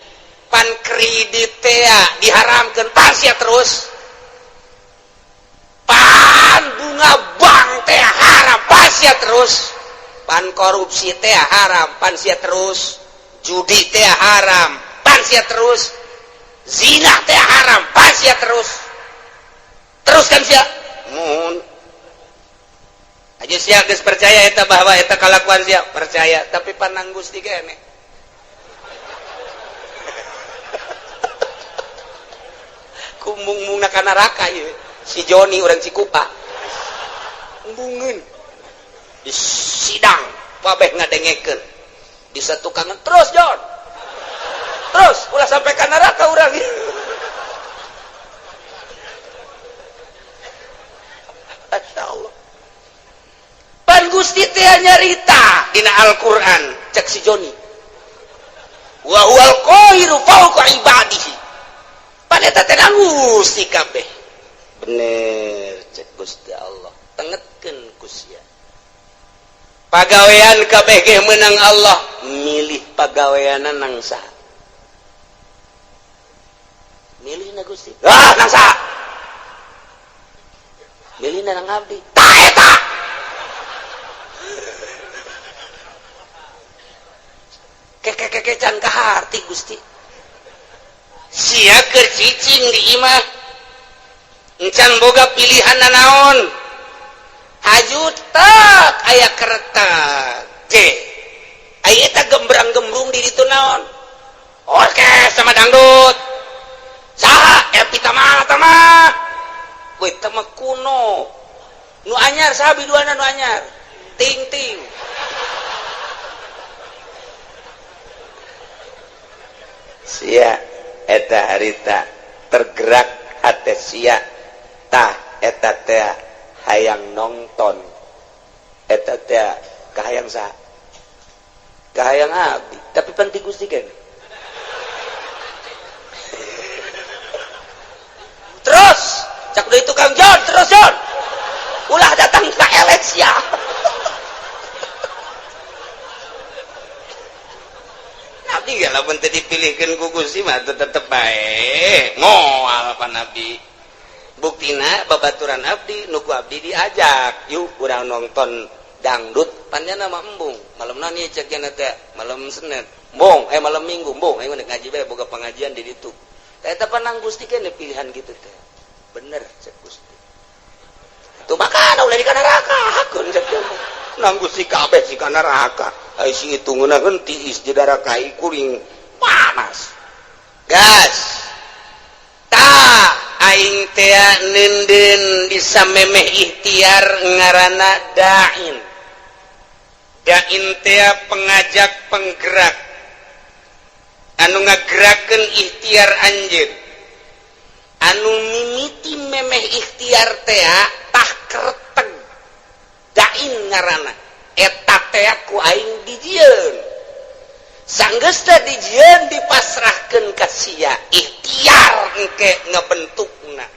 pan kredit teh diharamkeun pan sia terus pan bunga bank teh haram pan sia terus pan korupsi teh haram pan sia terus judi teh haram pan sia terus zina teh haram pan sia terus terus kan sia mun aja sia geus percaya eta bahwa eta kalakuan sia percaya tapi panang Gusti keneh kumbung-mungna ka neraka ieu si Joni urang Cikupa embungeun di sidang kabeh ngadengekeun di satukangan terus Jon terus ulah sampai ka neraka urang. Masya Allah pan Gusti teh nyarita dina Al-Qur'an cek si Joni wa huwal qahiru fawqa ibadihi pan eta teh Gusti kabeh bener cek Gusti Allah tengetkeun ku sia pagawean kabeh ge meunang Allah milih pagaweanna nang saha milih na Gusti ah nang saha milih na nang abdi tah eta keke-keke can kaharti Gusti sia keur cicing di imah encan boga pilihan nanaon haju tak aya kereta C aya eta gembrang-gembrung di ditu naon orkes sama dangdut saha Epi Tama tama we tama kuno nu anyar saha biduana nu anyar ting-ting sia eta harita tergerak hate sia tah eta teh hayang nonton eta teh kahayang saha kahayang abdi tapi penting Gusti keneh. Lamun teu dipilihkeun ku Gusti mah tetep bae moal. Pa Nabi, buktina babaturan abdi nu ku abdi diajak, "Yuk, urang nonton dangdut." Panjana mah embung malam nani cek teh, malam Senin embung, eh, malam Minggu embung, ayo ngaji bae, boga pengajian di ditu. Eta panang Gusti kene pilihan gitu teh bener cek Gusti. Tuh, makana ulah di neraka hakun cek nang Gusti kabeh si ka neraka. Ai si itu ngeunaheun tiis di darah kai kuring panas gas. Ta aing teh neundeun bisa memeh ikhtiar, ngaranna da'in. Da'in teh pengajak, penggerak anu ngagerakeun ikhtiar anjeun, anu mimiti memeh ikhtiar teh tah kerteg da'in ngaranna. Eta teh ku aing dijieun. Sanggeus teh dijieun, dipasrahkeun ka sia ikhtiar engke ngebentukna.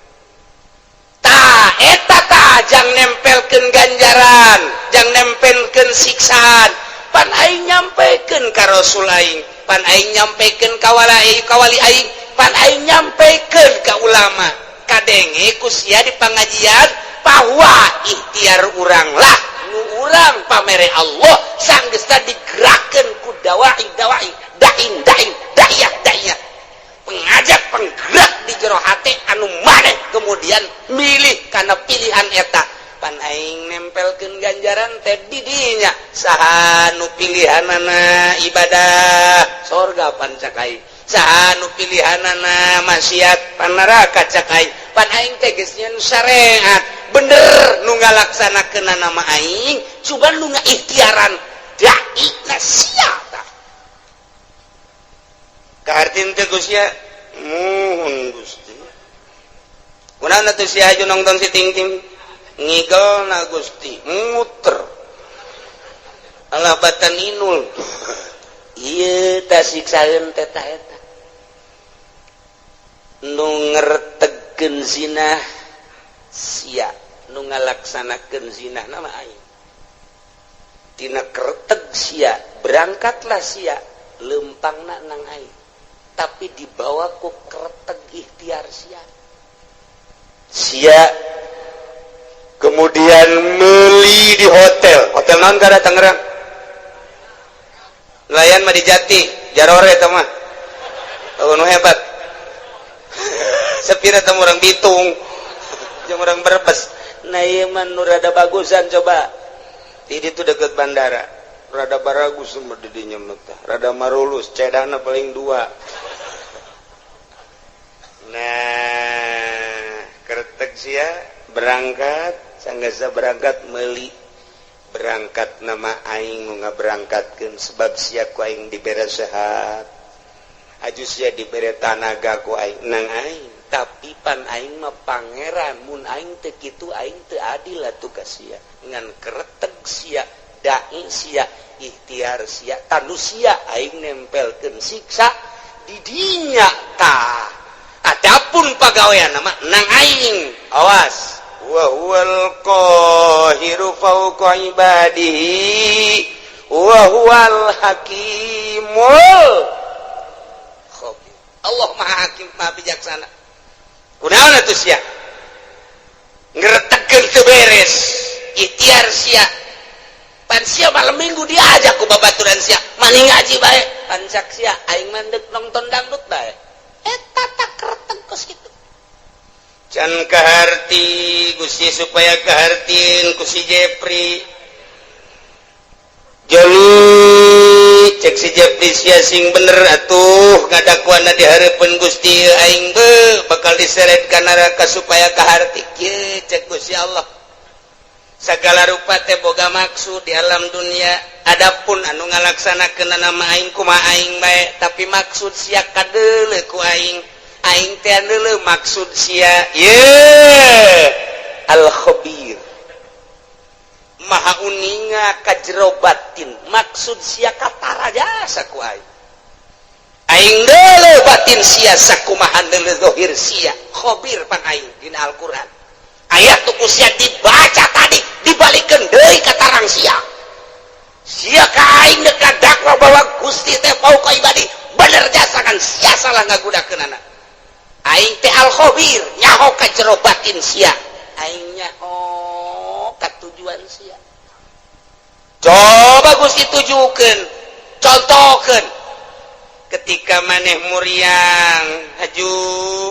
Ta eta tah jang nempelkeun ganjaran, jang nempelkeun siksaan. Pan aing nyampekeun ka Rasul aing, pan aing nyampekeun ka wali kawali aing, pan aing nyampekeun ka ulama. Kadenge ku sia di pengajian bahwa ikhtiar urang lah nu urang pamere Allah. Sanggeus digerakkeun ku dawai dawai, dain dain, da'iyah da'iyah, pengajak penggerak di jero hati anu maneh kemudian milih karena pilihan eta. Pan aing nempelkeun ganjaran teh di dinya. Saha nu pilihanana ibadah, sorga pan cak aing. Saha nu pilihanana maksiat, pan neraka cak aing. Pan aing teh geus nyeun syariat bener, nu ngalaksanakeun nama aing, cuman nu ngaikhtiaran dai na sia. Tah, kahartin teh Gusti? Muhun Gusti. Kunaon atuh sia aju nonton si ting ting ngigel na Gusti, muter alah batan inul. Ieu tah siksaeun teh. Tah, eta nu ngertegkeun zina sia, nu ngalaksanakeun zina nama aing. Tina kerteg sia berangkatlah sia, lempangna nang aing, tapi dibawa ku kerteg ikhtiar sia. Sia kemudian meli di hotel. Hotel naon kada Tangerang? Nelayan mah di Jati Jarore eta mah. Oh, nu hebat sepira teh, orang Bitung jeung orang Brebes. Nah, ieu mah nu rada bagusan. Coba di ditu deket bandara, rada baragus mah di dinya mah tah, rada marulus, cedana paling dua. Nah, kertek sia berangkat. Sanggasa berangkat meli, berangkat nama aing nu ngaberangkatkeun, sebab sia ku aing dibere sehat, aju sia dibere tanaga ku aing nang aing. Tapi pan aing mah pangeran, mun aing teu kitu aing teu adil atuh ka sia. Ngan kereteg sia, dai sia, ikhtiar sia, tanu sia aing nempelkeun siksa di dinya. Tah, adapun pagawean nama nang aing. Awas, wa huwal qahiru fawqa ibadihi wa huwal hakimul khabir. Allah Maha Hakim, Maha Bijaksana. Kunaon atuh sia ngeretegkeun teu beres ikhtiar sia? Pan sia malam Minggu diajak ku babaturan sia, "Mani ngaji bae." Pan cak sia, "Aing mah deuk nonton dangdut bae." Eta tak kereteg kos kitu. Can kaharti Gusti, supaya kahartin ku si Jepri. Joni, cek si Jepri, sia sing bener atuh ngadakuana di hareupeun Gusti, aing be bakal diseret ka neraka. Supaya kaharti kieu, cek Gusti Allah, segala rupa teh boga maksud di alam dunia. Adapun anu ngalaksanakeun nama aing, kumaha aing bae, tapi maksud sia kadeuleu ku aing. Aing teh deuleu maksud sia. Ye al khabir, maha uninga ka jero batin. Maksud sia katara jasa ku aing. Aing deuleu batin sia sakumaha deuleu zahir sia. Khabir pan aing. Dina Al-Qur'an ayat tuh ku sia dibaca tadi, dibalikeun deui ka tarang sia. Sia ka aing dekat dakwa bahwa Gusti teh fauqa ibadi. Bener jasa kan sia salah ngagunakeun anak. Aing teh al khabir, nyaho ka jero batin sia. Aing nyaho ka tujuan sia. Coba Gusti tujukeun, contohkeun. Ketika maneh muriang, haju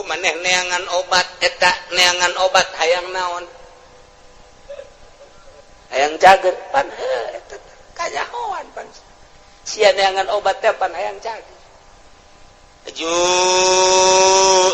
maneh neangan obat eta, neangan obat hayang naon? Hayang cager pan heuh eta kanyahoan pan. Sia neangan obat teh pan hayang cager. Haju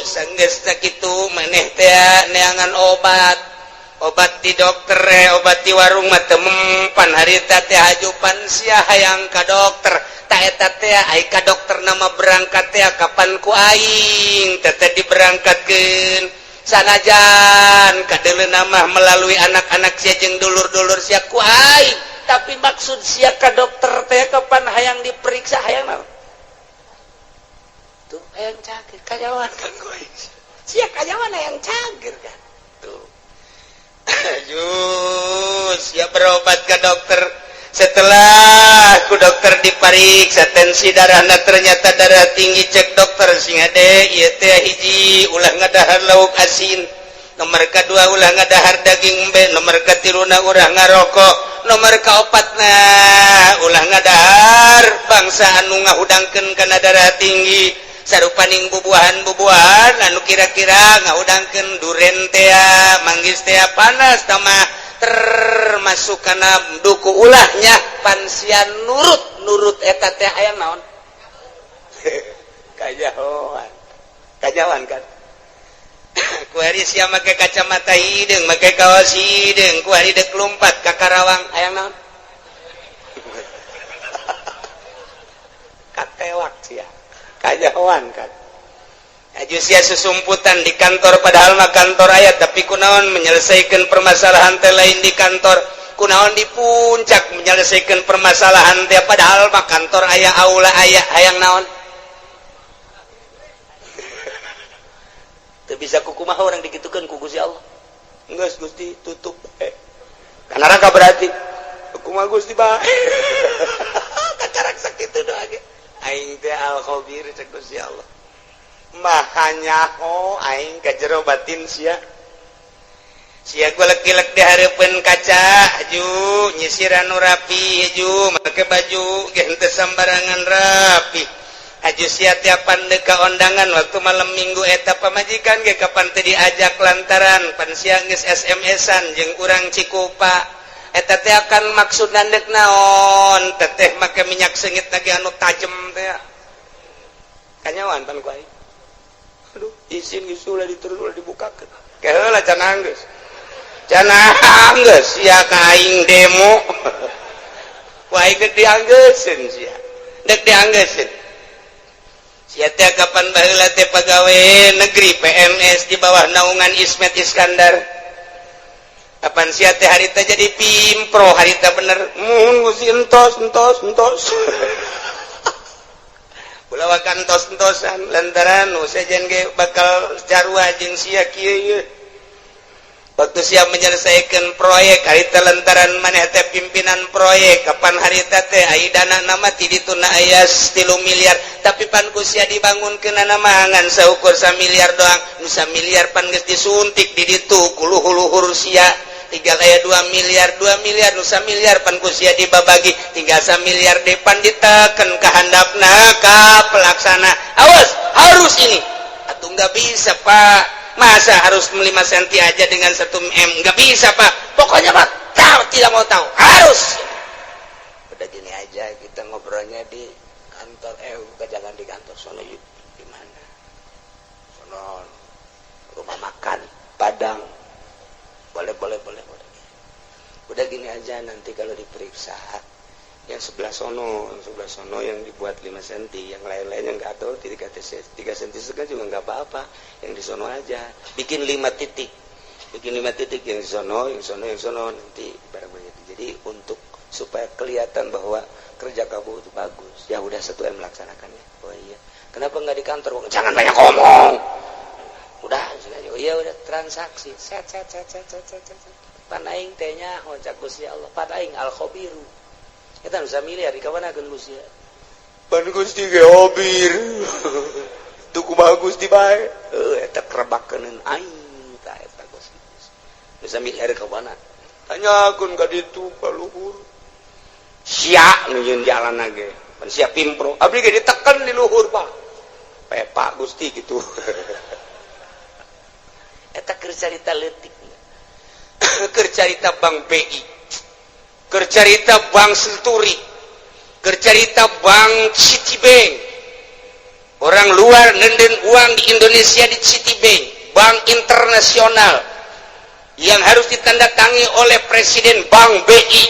sanggeus sakitu maneh teh neangan obat. Obat di dokter, obat di warung mah teu mempan harita teh, haju pan sia hayang ka dokter. Ta eta teh ai ka dokter nama berangkat teh kapan ku aing teh diberangkatkeun, sanajan kadeuleu mah melalui anak-anak sia jeung dulur-dulur sia ku aing, tapi maksud sia ka dokter teh kapan hayang diperiksa, hayang naon tuh? Hayang cager. Kanyahoan kan ku aing sia kanyahoan hayang cager kan tuh. Aduh, siap berobat ke dokter. Setelah ku dokter dipariksa tensi darahna, ternyata darah tinggi. Cek dokter, "Sing hade ieu teh, hiji, ulah ngadahar lauk asin, nomor kedua, ulah ngadahar daging embe, nomor katiluna, ulah ngarokok, nomor kaopatna, ulah ngadahar bangsa anu ngahudangkeun kana darah tinggi, sarupaning bubuahan-bubuahan anu kira-kira ngahudangkeun, duren tea, manggis tea, panas tamah termasuk kana duku ulahnya." Pan sia nurut nurut eta teh hayang naon? Kajahoan, kajahoan kan. Kuari sia make kacamata hideung, make kaos hideung, kuari dek lumpat ka Karawang hayang naon? Katewak sia, kajahoan kan. Aju sia susumputan di kantor, padahal mah kantor aya, tapi kunaon menyelesaikan permasalahan teh lain di kantor? Kunaon di puncak menyelesaikan permasalahan teh, padahal mah kantor aya, aula aya? Hayang naon? Teu bisa kukumaha orang dikitukeun ku Gusti Allah. Geus Gusti tutup ka neraka berarti kumaha Gusti bae kakarak sakitu doa ge. Aing teh al khabir, cek Gusti Allah, maha nyaho aing ka jero batin sia. Sia golek-gilek di hareupeun kaca ju, nyisiran nu rapi ju, make baju ge henteu sambarangan rapi. Aju sia tiapan deuk ka ondangan waktu malam Minggu eta, pamajikan ge kapan teu diajak lantaran pan sia geus SMS-an jeung urang Cikupa eta teh. Akan maksud dek naon teteh make minyak seungit lagi anu tajem teh? Kanyahoan pan ku aing. Aduh, izin geus, ulah diturun, ulah dibukakeun. Keheula cenah, geus cenah, geus sia ka aing demo ku aing. Dek dianggeuseun sia, dek dianggeuseun sia teh. Kapan baheula teh pagawe negeri PNS di bawah naungan Ismet Iskandar, kapan sia teh harita jadi pimpro harita bener mun Gusti entos entos entos. Ulah wakan entos-entosan lantaran nu sejen ge bakal jarua jeung sia kieu ieu. Waktu sia menyelesaikan proyek harita lantaran maneh teh pimpinan proyek, kapan harita teh ai dana nama ti dituna aya 3 miliar, tapi pan ku sia dibangunkeun mah ngan saukur miliar doang. Nu miliar pan geus disuntik di ditu ku luhur-luhur sia, tinggal aya 2 miliar. 2 miliar nu miliar pan ku sia dibabagi, tinggal miliar depan diteken ke handapna ka pelaksana, "Awas, harus ini." "Atau nggak bisa, Pak, masa harus 5 cm aja dengan 1 m? Nggak bisa, Pak." "Pokoknya, Pak, tahu tidak mau tahu, harus." "Udah, gini aja, kita ngobrolnya di kantor." "Eh, bukan, jangan di kantor sono." "Yuk, di mana?" "Sono, rumah makan Padang." "Boleh, boleh, boleh, boleh. Udah, gini aja, nanti kalau diperiksa yang sebelah sono, yang sebelah sono yang dibuat 5 cm, yang lain-lain yang nggak tahu 3 3 cm juga nggak apa-apa, yang di sono aja bikin 5 titik, bikin 5 titik, yang di sono, yang sono, yang sono, nanti barang begitu. Jadi untuk supaya kelihatan bahwa kerja kamu itu bagus." "Ya udah, 1 m melaksanakannya." "Oh iya, kenapa nggak di kantor?" "Jangan banyak ngomong, udah." "Oh iya, udah." Transaksi set set set set set set set. Pan aing teh nyaho, cak Gusti Allah, pan aing al khabiru. Kita bisa miliar di kawan akan Gusti. Pan Gusti ge hobir. Tuh kumaha Gusti bae. Heuh eta kerebakeun aing tah eta Gusti. Bisa mikir ka mana? Tanyakeun ka ditu ka luhur. Sia nu nyieun jalan ge. Pan sia pimpro. Abdi ge diteken di luhur, Pak. Pepa Gusti gitu. Eta keur carita leutik. Keur carita Bank BI. Keur carita Bank Century. Keur carita Bank Citibank. Orang luar nenden uang di Indonesia di Citibank, bank internasional yang harus ditandatangi oleh Presiden Bank BI.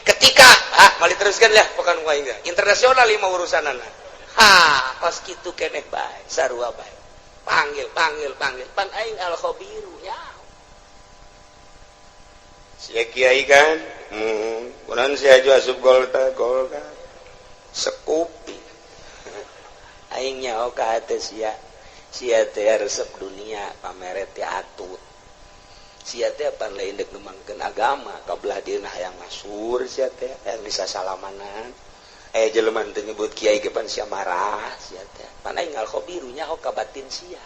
Ketika ah, balik teruskan lah, bukan enggak. Internasional lima urusan anak. Ha, pas gitu keneh bae, sarua bae. Panggil, panggil, panggil. Pan aing al khabiru ya. Sia kiai kan? Kunaon sia aju asup Golkar, Golkar. Sekupi. Aing nyaho ka hate sia. Sia teh resep dunia, pamere teh atut. Sia teh pan lain deuk ngembangkeun agama, kabelah dieuna hayang masyhur sia teh, hayang disasalamanan. Eh jelema teu nyebut kiai ge pan sia marah sia teh. Pan aing al khabiru nyaho ka batin sia.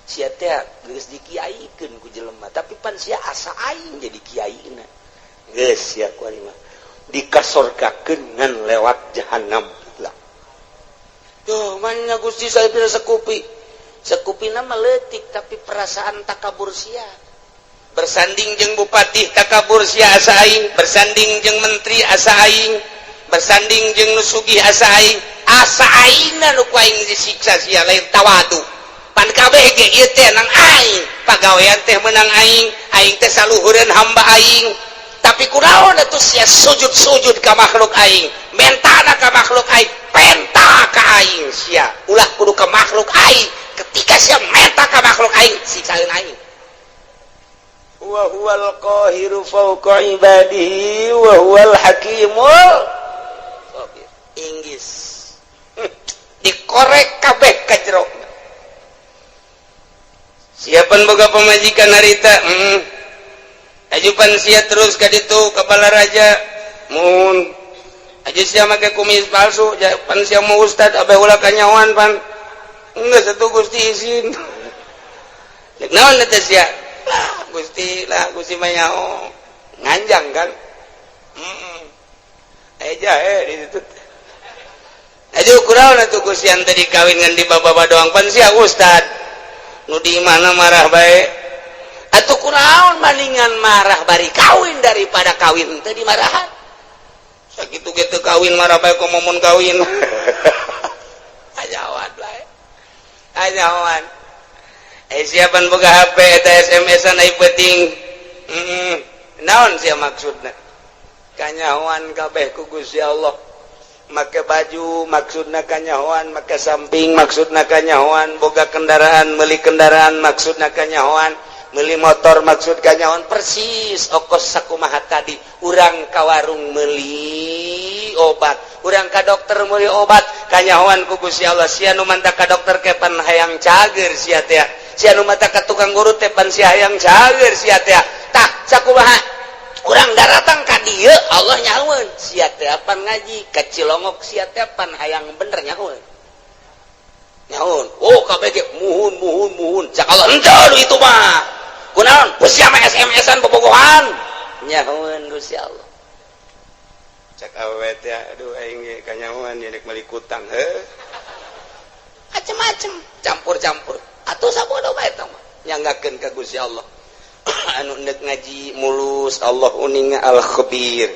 Sia teh geus dikiaikeun ku jelema, tapi pan sia asa aing jadi kiaina. Geus sia ku aing mah dikasorgakeun ngan lewat jahanam lah. Tuh mana Gusti saya bisa sekupi. Sekupina mah leutik tapi perasaan takabur sia. Bersanding jeung bupati takabur sia asa aing, bersanding jeung menteri asa aing, bersanding jeung nu sugih asa aing, asa aingna nu ku aing disiksa sia lain tawadu. Pan kabeh ge ieu teh nang aing, pagawean teh menang aing, aing teh saluhureun hamba aing. Tapi kunaon atuh sia sujud-sujud ka makhluk aing, mentana ka makhluk aing, penta ka aing sia. Ulah kudu ka makhluk aing. Ketika sia menta ka makhluk aing, siksaeun aing. Wa huwal qahiru fawqa ibadihi wa huwal hakimul khabir. Inggris. Dikorek kabeh ka jero. Siapan boga pamajikan harita? Ajupan sia terus ka ditu kepala raja. Mun aju sia make kumis palsu, pan sia mau ustad abeh ulah kanyawan pan. Geus atuh Gusti izin. Cek naon eta sia? Lah Gusti, lah Gusti mah nyaho. Nganjang kan? Heeh. Aya jahe di ditu. Aju kunaon atuh Gusti yang tadi kawin ngan di baba doang pan sia ustad. Nu di mana marah bae. Atuh kunaon maningan marah bari kawin daripada kawin teu dimarahan. Sakitu ge teu kawin marah bae komo mun kawin. Ajawan bae. Ajawan. Eh siapan boga HP eta SMS-an ai penting. Heeh. Naon sia maksudna? Kanyahoan kabeh ku Gusti Allah. Make baju maksudna kanyahoan, make samping maksudna kanyahoan, boga kendaraan, meuli kendaraan maksudna kanyahoan, meuli motor maksud kanyahoan, persis okos sakumaha tadi. Urang ka warung meuli obat, urang ka dokter meuli obat, kanyahoan ku Gusti Allah. Sia nu manta ka dokter kepan hayang cager sia teh. Sia nu manta ka tukang urut teh pan sia hayang cager sia teh. Tah sakumaha urang daratang ka dieu Allah nyahoeun sia teh pan ngaji ka Cilongok sia teh pan hayang bener nyahoeun. Nyahoeun. Oh kabeh ge muhun muhun muhun. Cak Allah henteu itu mah. Kunaon? Sia mah SMS-an bobogohan. Nyahoeun Gusti Allah. Cak awewe teh aduh aing ge kanyahoan ieu rek meuli kutang heuh. Macem-macem, campur-campur. Atuh sabodo bae eta mah. Nyanggakeun ka Gusti Allah. Anu ndek ngaji mulus Allah uninga al-khabir.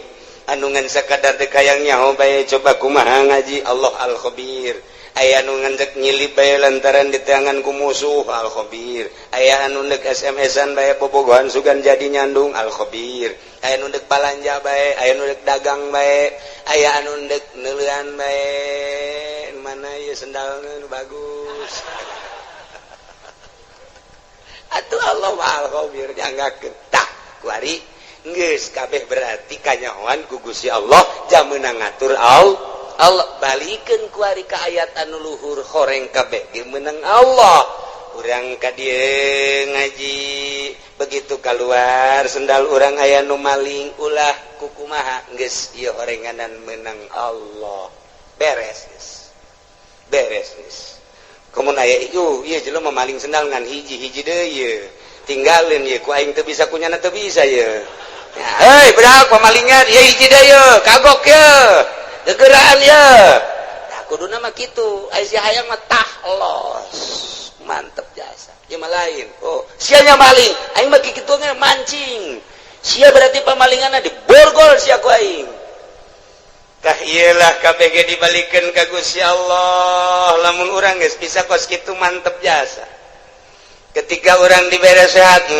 Anu ngan sakadar dek hayang nyaho bae coba kumaha ngaji Allah al-khabir. Aya anu ngan dek nyilip bae lantaran diteangan ku musuh al-khabir. Aya anu ndek SMS-an bae bobogohan sugan jadi nyandung al-khabir. Aya anu ndek balanja bae, aya anu ndek dagang bae, aya anu ndek neuleuan bae. Mana ieu sendalna nu bagus. Atuh Allah mah al-khabir nyanggakeun. Tah kuari geus kabeh berarti kanyahoan ku Gusti Allah jam meunang ngatur Allah. Allah balikeun kuari ka ayat anu luhur horeng kabeh ge meunang Allah. Urang ka dieu ngaji begitu keluar sendal urang aya nu maling ulah kukumaha geus ieu horenganan meunang Allah. Beres geus, beres geus. Komo aya ieu ieu jelema maling sendal ngan hiji, hiji deui ieu tinggalin ieu ku aing teu bisa, kunyana teu bisa ieu. Hei budak pemalingan ieu, hiji deui ieu, kagok ieu, gegeraan ieu. Nah, kuduna mah kitu. Ai si hayang mah tah los mantep jasa ieu mah lain. Oh, sia nya maling, aing mah kitu mancing sia, berarti pamalinganna diborgol sia ku aing. Tah, iyalah, KBG dibalikan ka Gusti Allah. Lamun urang geus bisa kos kitu, mantep jasa. Ketika orang dibere sehat,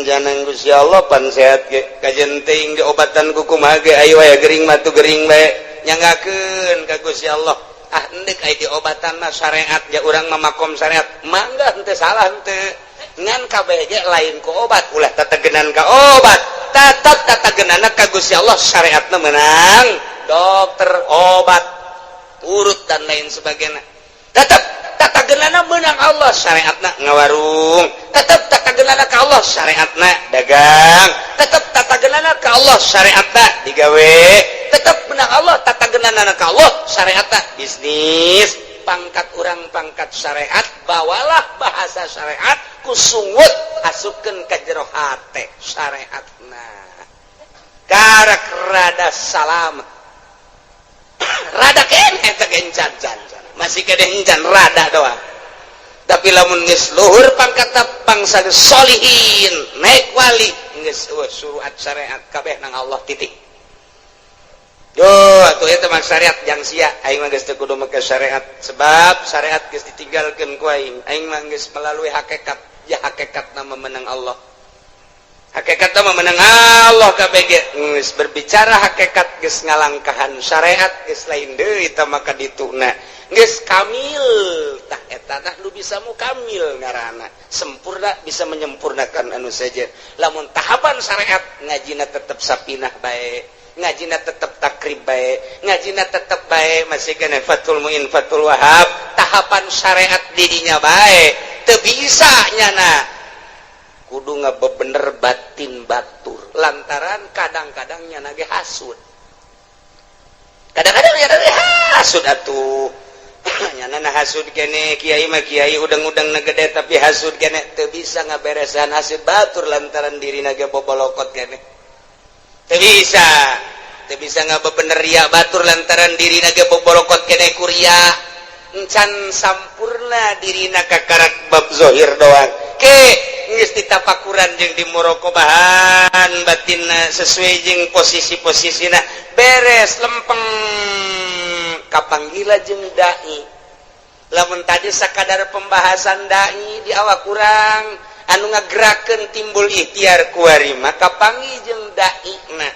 jangan Gusti Allah pan sehat ge kajen teuing diobatan ku kumaha ge, ayo aya gering mah gering bae, nyanggakeun ka Gusti Allah. Ah, endek aya diobatan mah syariat ya, urang mah makom syariat, mangga, henteu salah henteu. Ngan kabeh ge lain ku obat, ulah tategenan ka obat, tetap tatagenana ka Gusti Allah. Syariatna menang dokter, obat urut dan lain sebagainya, tetap tatagenana menang Allah. Syariatna ngawarung, tetap tatagenana ka Allah. Syariatna dagang, tetap tatagenana ka Allah. Syariatna digawe, tetap menang Allah. Tatagenana ka Allah. Syariatna bisnis. Pangkat orang pangkat syariat, bawalah bahasa syariat, kusungut asupkeun ka jero hate syariatna, karak rada salamet, rada kene teh gencan can, masih kene encan, rada doang. Tapi lamun geus luhur pangkat bangsa solihin, naik wali, geus suruhat syariat kabeh nang Allah, titik. Yo, atuh eta mah syariat jang sia. Aing mah geus teu kudu make syariat, sebab syariat geus ditinggalkeun ku aing. Aing mah geus melalui hakikat. Ya, hakikat nama menang Allah. Hakikat nama menang Allah kabeh ge. Geus berbicara hakikat, geus ngalangkahan syariat, geus lain deui eta maka dituna. Geus kamil tah eta tah nu bisa mukamil ngaranna. Sempurna, bisa menyempurnakan anu saja. Lamun tahapan syariat, ngajina tetep sapinah bae, ngajina tetep takrib bae, ngajina tetep bae, masih kena Fathul Muin, Fathul Wahab, tahapan syariat dirinya bae teu bisa nyana, kudu ngabebener batin batur, lantaran kadang-kadang nyana ge hasud, kadang-kadang nyana ge hasud atuh. Nyana na hasud kene, kiai mah kiai udang-udang na gede, tapi hasud kene, teu bisa ngaberesan hasud batur lantaran dirina ge bobolokot kene. Teu bisa, teu bisa ngabebener ria batur lantaran dirina ge bobolokot kene kuria, encan sampurna dirina, kakarak bab zohir doang. Ke geus ditapakuran jeung di muraqabahan batinna sesuai jeung posisi-posisina, beres, lempeng, kapanggila jeung dai. Lamun tadi sakadar pembahasan dai di awak kurang anu ngagerakeun timbul ikhtiar, kuari maka panggih jeung dai. Nah,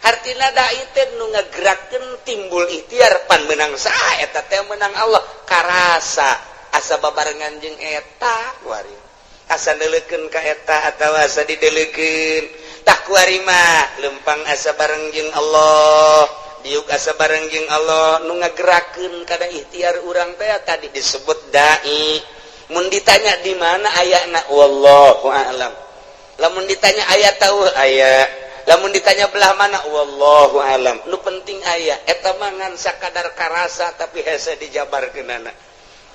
hartina dai teh nu ngagerakeun timbul ikhtiar. Pan menang saha eta teh? Menang Allah. Karasa asa babarengan jeung eta kuari, asa neuleukeun ka eta atawa asa dideulekeun. Tah, kuari mah lempang asa bareng jeung Allah, diuk asa bareng jeung Allah. Nu ngagerakeun kada ikhtiar urang teh tadi disebut dai. Mun ditanya di mana ayana, wallahu a'lam. Lamun ditanya aya tahu aya, lamun ditanya belah mana, wallahu alam. Nu penting aya. Eta mah ngan sakadar karasa, tapi hese dijabarkeunana.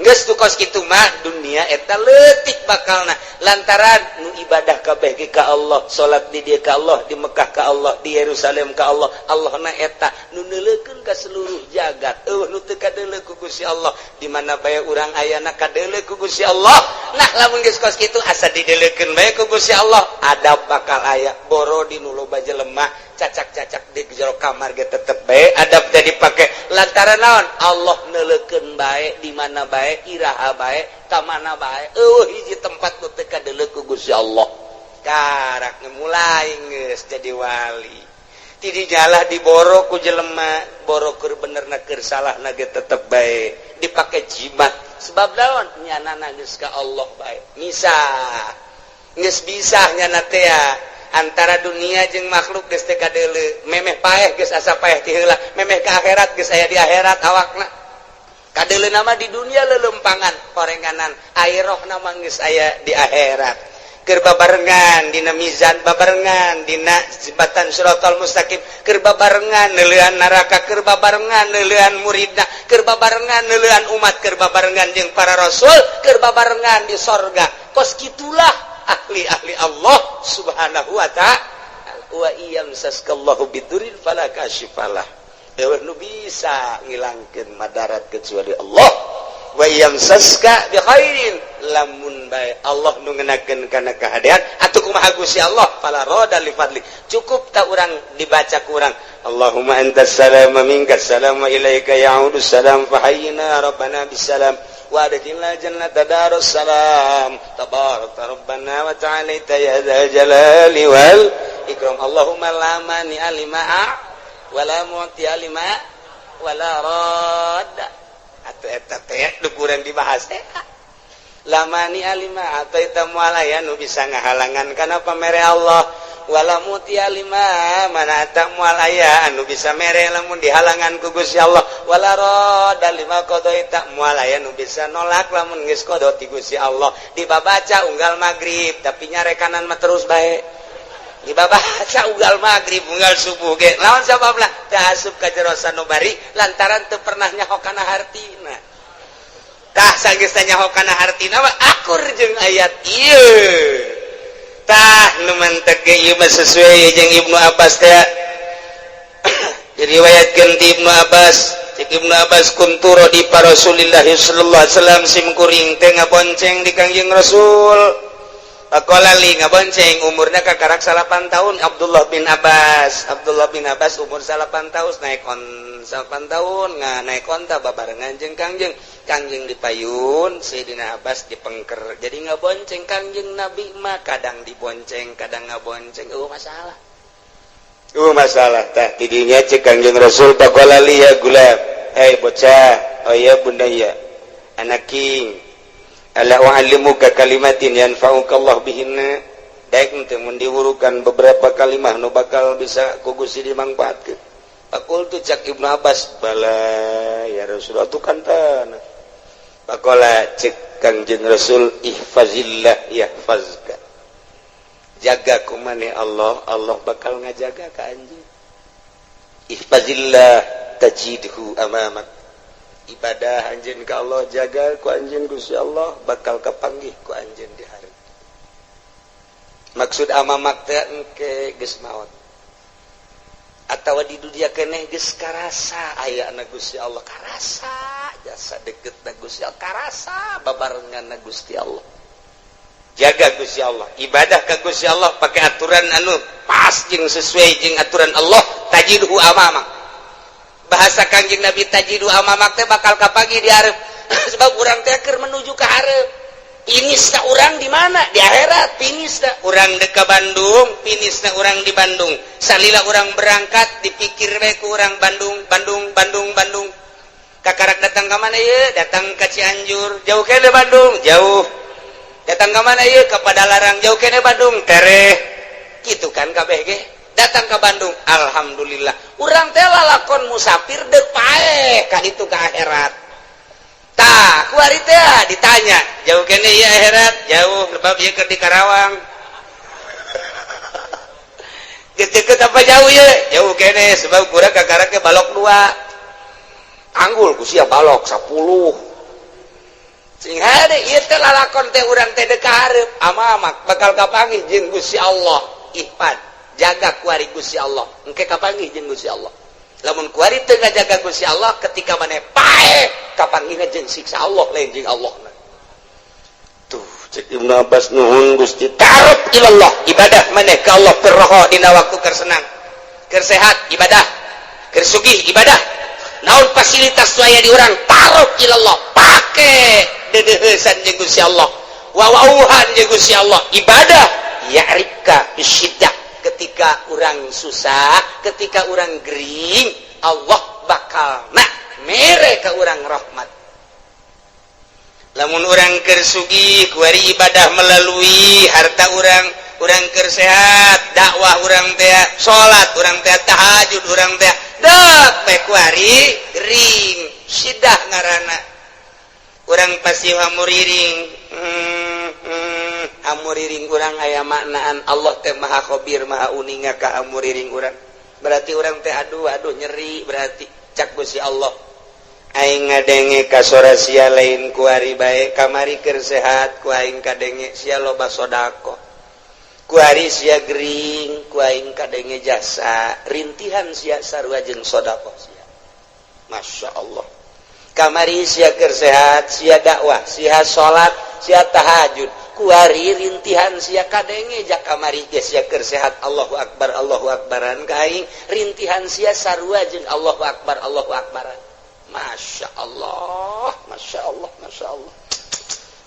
Geus tu kos kitu mah dunia eta leutik bakalna, lantaran nu ibadah kabeh ge ka Allah, salat di dieu ka Allah, di Mekah ka Allah, di Yerusalem ka Allah. Allah na eta nu neuleukeun ka seluruh jagat, euweuh nu teu kadeuleu ku Gusti Allah. Di mana bae urang ayana, kadeuleu ku Gusti Allah. Nah, lamun geus kos kitu, asa dideuleukeun bae ku Gusti Allah, adab bakal aya. Boro di nu loba jelema, cacak-cacak di jero kamar ge tetep bae adab teh dipake, lantaran naon? Allah neuleukeun bae di mana bae, iraha bae, ka mana bae. Euweuh hiji tempat nu teu kadeuleu ku Gusti Allah. Karak mulai geus jadi wali, ti dijalah diboro ku jelema, boro keur bener na keur salah na ge tetep bae dipake jimat. Sebab naon? Nyana geus ka Allah bae, misah geus bisa nyana teh antara dunia jeung makhluk geus teu kadeuleu. Memeh paeh geus asa paeh ti heula, memeh ka akhirat geus aya di akhirat awakna. Kadeuleu nama di dunia lelempangan korenganan, ai rohna mah geus aya di akhirat. Keur babarengan dina mizan, babarengan dina jembatan Shiratal Mustaqim, keur babarengan neuleuan neraka, keur babarengan neuleuan muridna, keur babarengan neuleuan umat, keur babarengan jeung para rasul, keur babarengan di sorga. Kos kitulah ahli-ahli Allah Subhanahu wa Ta'ala. Wa in yamsaskallahu bidurrin fala kasyifalah. Euweuh nu bisa ngilangkeun madarat kecuali Allah. Wa yamsaska bi khairin, lamun bae Allah nu ngenakeun kana kahadean atuh kumaha Gusti Allah, fala radda li fadli. Cukup tak urang dibaca ku urang, Allahumma antas salam, minkas salam, wa ilaika ya'udu salam, fahayyina rabbana bisalam wa adkhilna jannata darus salam, tabarakta rabbana wa ta'alaita ya dzal jalali wal ikram. Allahumma la mani'a lima wala mu'tiya lima wala radda. Atau eta teh nu kurang dibahas teh, la mani'a lima a'thaita, moal aya nu bisa ngahalangan kana pamere Allah, wala mu'tiya lima mana'ta, moal aya anu bisa mere lamun dihalangan ku Gusti Allah, wala radda lima qadaita, moal aya nu bisa nolak lamun geus qada ti Gusti Allah. Dibabaca unggal magrib, tapi nyarekanan mah terus bae. Dibabaca unggal maghrib, unggal subuh ge. Lawan sababna? Teu asup ka jero sanubari lantaran teu pernah nyaho kana hartina. Tah, sanggeus nyaho kana hartina mah akur jeung ayat ieu. Tah, nu mantek ge ieu mah sesuai jeung Ibnu Abbas teh. Diriwayatkeun ti Ibnu Abbas, cek Ibnu Abbas, kuntu radifa Rasulillah sallallahu alaihi wasallam, sim kuring teh ngabonceng di Kangjeng Rasul. Faqala li, ngabonceng umurnya kakarak 9 tahun Abdullah bin Abbas. Abdullah bin Abbas umur 9 tahun naik on 9 tahun nggak naik onta babarengan jeung Kangjeng. Kangjeng dipayun, Sayyidina Abbas dipengker, jadi ngabonceng Kangjeng Nabi mah, kadang dibonceng, kadang ngabonceng. Oh, masalah, oh, masalah. Tah, tidinya cek Kangjeng Rasul, faqala li, ya gulam, hei bocah, oh ya bunayya, anak king, ala u'allimuka kalimatin yanfa'uka Allah bihinna? Daek teu mun diwurukan beberapa kalimah nu bakal bisa ku Gusti dimangfaatkeun? Faqultu, cak Ibnu Abbas, bala ya Rasulullah, tu kan tanah. Faqala, cek Kangjeng Rasul, ihfazillah yahfazka, jaga ku maneh Allah, Allah bakal ngajaga ka anjeun. Ihfazillah tajidhu amamak. Ibadah anjeun ka Allah, jaga ku anjeun Gusti Allah, bakal kapanggih ku anjeun di hari. Maksud amamak teh engke geus maot atawa di dunia keneh geus karasa aya na Gusti Allah, karasa jasa deket na Gusti Allah, karasa babarengan na Gusti Allah. Jaga Gusti Allah, ibadah ka Gusti Allah pakai aturan anu pas jeung sesuai jeung aturan Allah, tajidhu amamak. Bahasa Kangjeng Nabi, tajidhu amamak teh bakal kapanggih di hareup, sebab urang teh keur menuju ke hareup. Finishna urang di mana? Di akhirat finishna. Urang dek ka Bandung, finishna urang di Bandung. Salila urang berangkat dipikir bae ku urang Bandung, Bandung, Bandung, Bandung. Kakarak datang ke mana ya? Datang ke Cianjur, jauh keneh Bandung? Jauh. Datang ke mana ya? Ke Padalarang, jauh keneh Bandung? Tereh. Gitu kan kabeh ge. Datang ke Bandung, alhamdulillah. Urang teh lalakon musafir dek paeh ka itu, ke akhirat. Tah, kuari teh ditanya, jauh keneh ya akhirat? Jauh, sebab ieu keur di Karawang. Deket apa jauh ya? Jauh keneh, sebab kurang kakara ke balok dua. Anggul ku sia balok 10. Sing hade ieu teh lalakon teh urang teh dek hareup, amamak, bakal kapanggih jeung Gusti Allah. Ihfad, jaga kuari Gusti Allah, engke kapanggih jeung Gusti Allah. Lamun kuari teu ngajaga Gusti Allah, ketika maneh paeh kapanggihna jeung siksa Allah, lain jeung Allah. Tuh, cek Ibnu Abbas, nuhun Gusti. Ta'aruf ilallah, ibadah maneh ka Allah firroho, dina waktu keur senang, keur sehat ibadah, keur sugih ibadah, naon fasilitas nu aya di urang, ta'aruf ilallah, pake dedeheusan jeung Gusti Allah, wawauhan jeung Gusti Allah, ibadah. Ya'rifka bisyiddah, ketika urang susah, ketika urang gering, Allah bakal nak mere ke urang rahmat. Lamun urang keur sugih, kuari ibadah melalui harta urang. Urang keur sehat, dakwah urang teh, salat urang teh, tahajud urang teh. Dek bae kuari gering, sidah ngaranna, urang pasti hamuriring, Hamuriring urang aya maknaan Allah teh maha khabir, maha uninga ka hamuriring urang. Berarti urang teh aduh aduh nyeri, berarti cak Gusti Allah, aing ngadenge ka sora sia lain kuari bae. Kamari keur sehat, ku aing kadenge sia loba sodako. Kuari sia gering, ku aing kadenge jasa rintihan sia sarua jeung sodako sia. Masya Allah. Kamari sia keur sehat, sia dakwah, sia salat, sia tahajud. Kuari rintihan sia kadenge. Ja kamari ge sia keur sehat, Allahu akbar, Allahu akbaran ka aing. Rintihan sia sarua jeung Allahu akbar, Allahu akbaran. Masya Allah, Masya Allah, Masya Allah.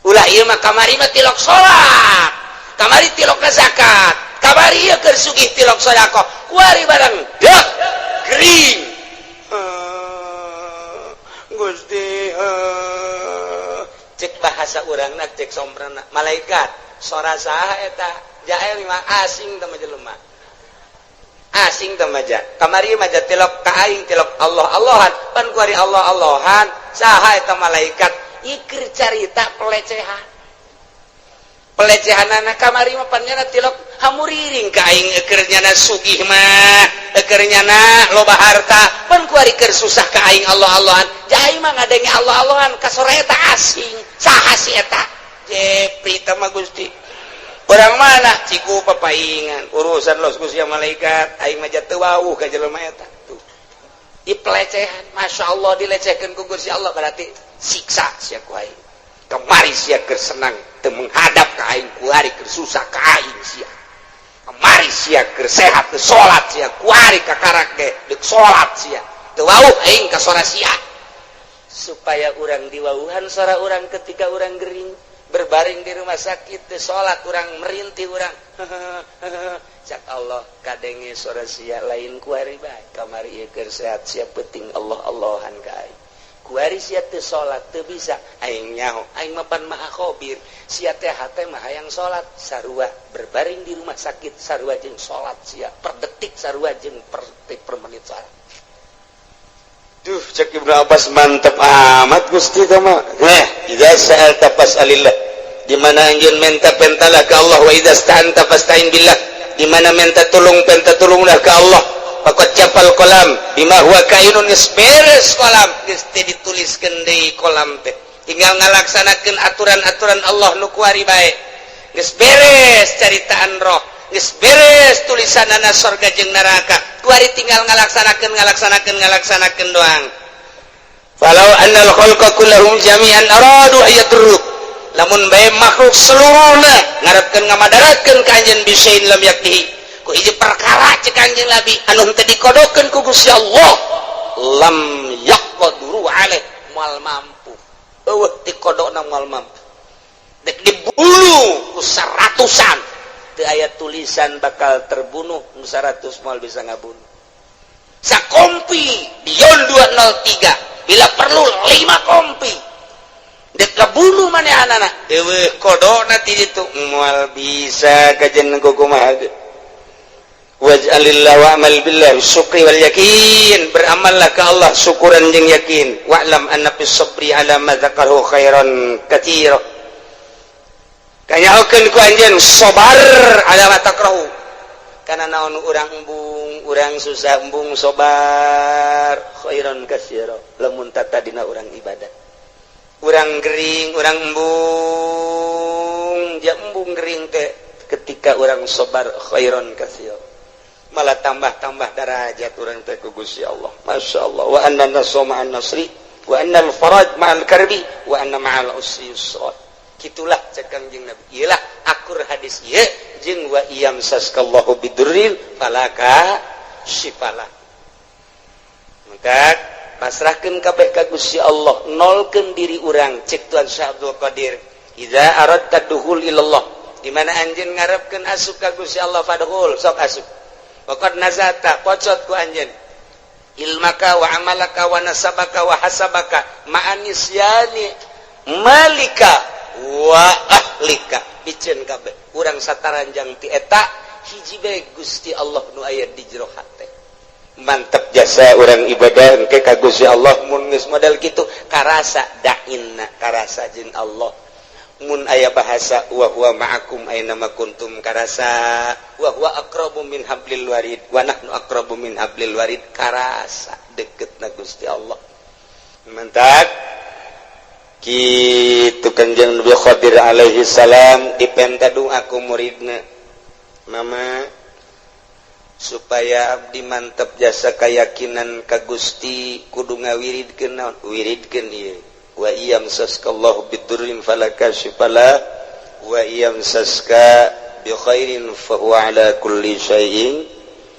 Ulah ieu mah, kamari mah tilok salat, kamari tilok ka zakat, kamari ieu keur sugih tilok sedekah, kuari barang deh gering. Gusti, cek bahasa urangna, cek somprana malaikat, sora saha eta? Jael mah asing teh mah, jelema asing teh mah. Ja kamari mah ja tilok ka aing, tilok Allah Allahan, pan kuari Allah Allahan, saha eta? Malaikat ikir carita pelecehan, pelecehan anak. Kamari mah pan nyana tilok hamuriring ka aing, eukeur nyana sugih mah, eukeur nyana loba harta, pan kuari keur susah ka aing Allah Allahan. Ja aing mah ngadenge Allah Allahan ka sora eta asing, saha si eta? Jepri teh mah, Gusti, orang mana? Ciku papaingan urusan los Gusti malaikat, aing mah teu wawuh ka jelema eta. Tuh i pelecehan. Masya Allah, dilecehkeun ku Gusti Allah, berarti siksa sia ku aing. Kemari sia keur senang teu menghadap ka aing, kuari keur susah ka aing sia. Kemari sia keur sehat teu salat sia, kuari kakarak ge deuk salat sia. Teu wawuh aing ka sora sia. Supaya urang diwauhan sora urang ketika urang gering berbaring di rumah sakit, teu salat urang, merintih urang, cak Allah, kadenge sora sia lain kuari bae. Kamari ieu keur sehat sia penting Allah Allahan ka aing, kuari sia teu salat teu bisa, aing nyaho aing mapan maha khabir. Sia teh hate mah hayang salat, sarua berbaring di rumah sakit sarua jeung salat sia, per detik sarua jeung per detik, per menit salat. Duh, cek Ibnu Abbas, mantep amat Gusti teh mah. Eh, idza sa'alta fas'alillah. Di mana anjeun minta, pentalah ke Allah. Wa idza sta'anta fasta'in billah. Di mana minta tolong, minta tolonglah ke Allah. Faqad jaffal qalam bima huwa kainun, geus beres kolam, geus teu dituliskeun deui kolam teh. Tinggal ngalaksanakeun aturan-aturan Allah nu kuari bae. Geus beres caritaan roh, geus beres tulisanana sorga jeung neraka. Kuari tinggal ngalaksanakeun, ngalaksanakeun, ngalaksanakeun doang. Falau annal khalqa kullahum jami'an aradu ayadurruk, lamun bae makhluk seluruhna ngarepkeun ngamadaratkeun ka anjeun, bisain lam yakdihi, ku hiji perkara, cek Kanjeng Nabi, anu henteu dikodokeun ku Gusti Allah, lam yaqduru alaih, moal mampu. Eueuh dikodokna moal mampu. Dek dibunuh ku seratusan, teu aya tulisan bakal terbunuh, nu 100 moal bisa ngabunuh. Sakompi Beyond 203, bila perlu 5 kompi, dek kabunuh manehanana, eueuh kodokna ti ditu, moal bisa kajen kumaha ge. Waj'alillah wa'mal billah syukri wal yakin, beramallah ke Allah syukuran jeung yakin. Wa'lam anna fis sabri ala ma dzakaru khairan katsira, kanyahokeun ku anjeun sabar ala ma takrahu, kana naon urang embung, urang susah embung, sabar, khairan katsira lamun tadina urang ibadah. Urang gering, urang embung, dia embung gering teh, ketika urang sabar, khairan katsira, malah tambah-tambah darajat urang teh ku Gusti Allah. Masya Allah. Wa anna nasra ma'an nasri, wa anna al-faraj ma'al karbi, wa anna ma'al usri yusra. Gitulah cek Kangjeng Nabi. Iyalah akur hadis ieu jeung wa iyamsaskallahu bidurrin fala kasyifalah. Maka pasrahkeun kabeh ka Gusti Allah, nolkeun diri urang. Cek Tuan Syekh Abdul Qadir, idza aradta dukhul ilallah, di mana anjeun ngarepkeun asup ka Gusti Allah, fadkhul, sok asup. Waqad nazata, pocot ku anjeun ilmaka wa amalaka wa nasabaka wa hasabaka ma'anisyani malika wa ahlika. Piceun kabeh urang sataranjang ti eta hiji bae, Gusti Allah nu aya di jero hate. Mantap jasa urang ibadah engke ka Gusti Allah. Mun geus model kitu, karasa dainna, karasa jeung Allah. Mun aya bahasa wa huwa ma'akum aina ma kuntum karasa, wa huwa aqrabu min hablil warid wa nahnu aqrabu min hablil warid karasa deketna Gusti Allah. Mentak kitu Kanjeng Nabi Khadir alaihi salam dipenta doa ku muridna, mama supaya abdi mantep jasa keyakinan ka Gusti kudu ngawiridkeun naon, wiridkeun ieu wa iyamsaskallahu bidurrin fala kashifa lah wa iyamsaska bi khairin fa huwa ala kulli syai'in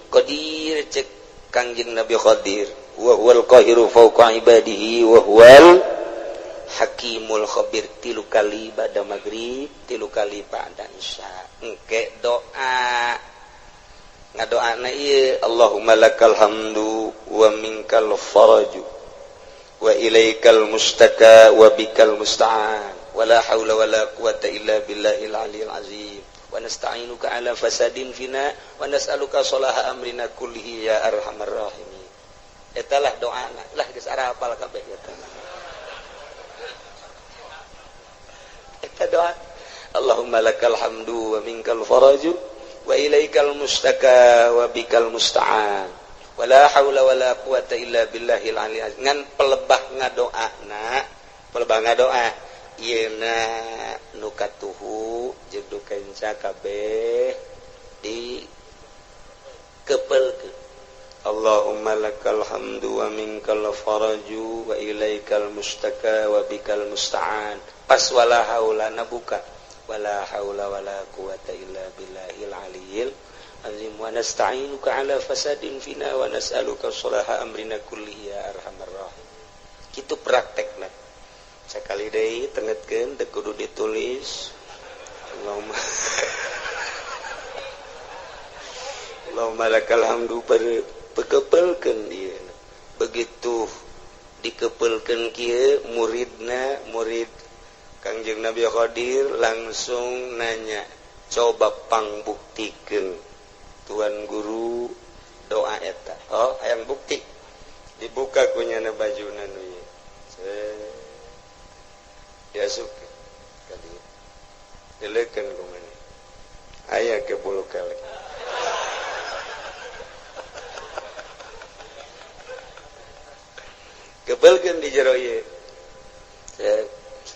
qadir. Cek Kangjeng Nabi Khadir, wa huwal qahiru fawqa ibadihi wa huwal hakimul khabir. Tilu kali ba'da maghrib, tilu kali ba'da isya. Engke doa ngadoana ieu, Allahumma lakal hamdu wa minkal faraju wa ilaikal mustaka wa bikal musta'an wala haula wala quwata illa billahil aliyil azim wa nasta'inuka ala fasadin fina wa nas'aluka salaha amrina kullihi ya arhamar rahimin. Eta lah doana lah, geus arapal kabeh eta. Eta doa Allahumma lakal hamdu wa minkal faraju wa ilaikal mustaka wa bikal musta'an wala haula wala quwata illa billahil aliyil azim. Ngan pelebah ngadoana, pelebah ngadoa ieuna nu katuhu jeung nu kenca kabeh di kepelkeun. Allahumma lakal hamdu wa minkal faraju wa ilaikal mustaka wa bikal musta'an. Pas wala haula na buka wala haula wala quwata illa billahil aliyil azim wa nasta'inuka ala fasadin fina wa nas'aluka salaha amrina kullihi ya arhamar rahimin. Kitu praktekna. Sakali deui tengetkeun teu kudu ditulis. Allahumma Allahumma lakal hamdu pekepelkeun ieu. Begitu dikepelkeun kieu muridna, murid Kangjeng Nabi Khadir langsung nanya, coba pangbuktikeun Tuan Guru doa eta. Oh, hayang bukti. Dibuka kunyana bajuna nu ieu. Diasupkeun ka dieu. Dileukeun ku maneh. Aya ke bulu kelek. Kepelkeun di jero ieu.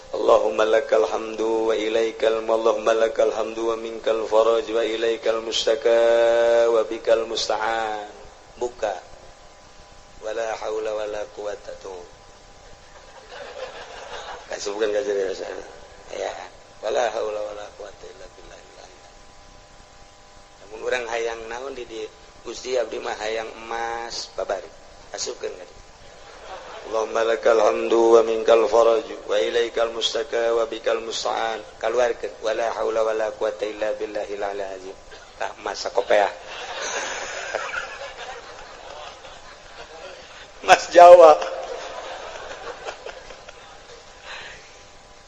Allahumma lakal hamdu wa ilaikal Allahumma lakal hamdu wa minkal faraj wa ilaikal mustaka wa bikal musta'an. Buka. Wala haula wala quwata tuh. Kasubkeun ka jero sana. Ya, wala haula wala quwata illa billah. Lamun urang hayang naon di dieu? Gusti abdi mah hayang emas babari. Asupkeun ka dieu. Allahumma lakal hamdu wa minkal faraju wa ilaikal mustaka wa bikal musta'an. Kaluarkeun wala haula wala quwata illa billahil aliyil azim. Tah masa kopeah. Mas Jawa.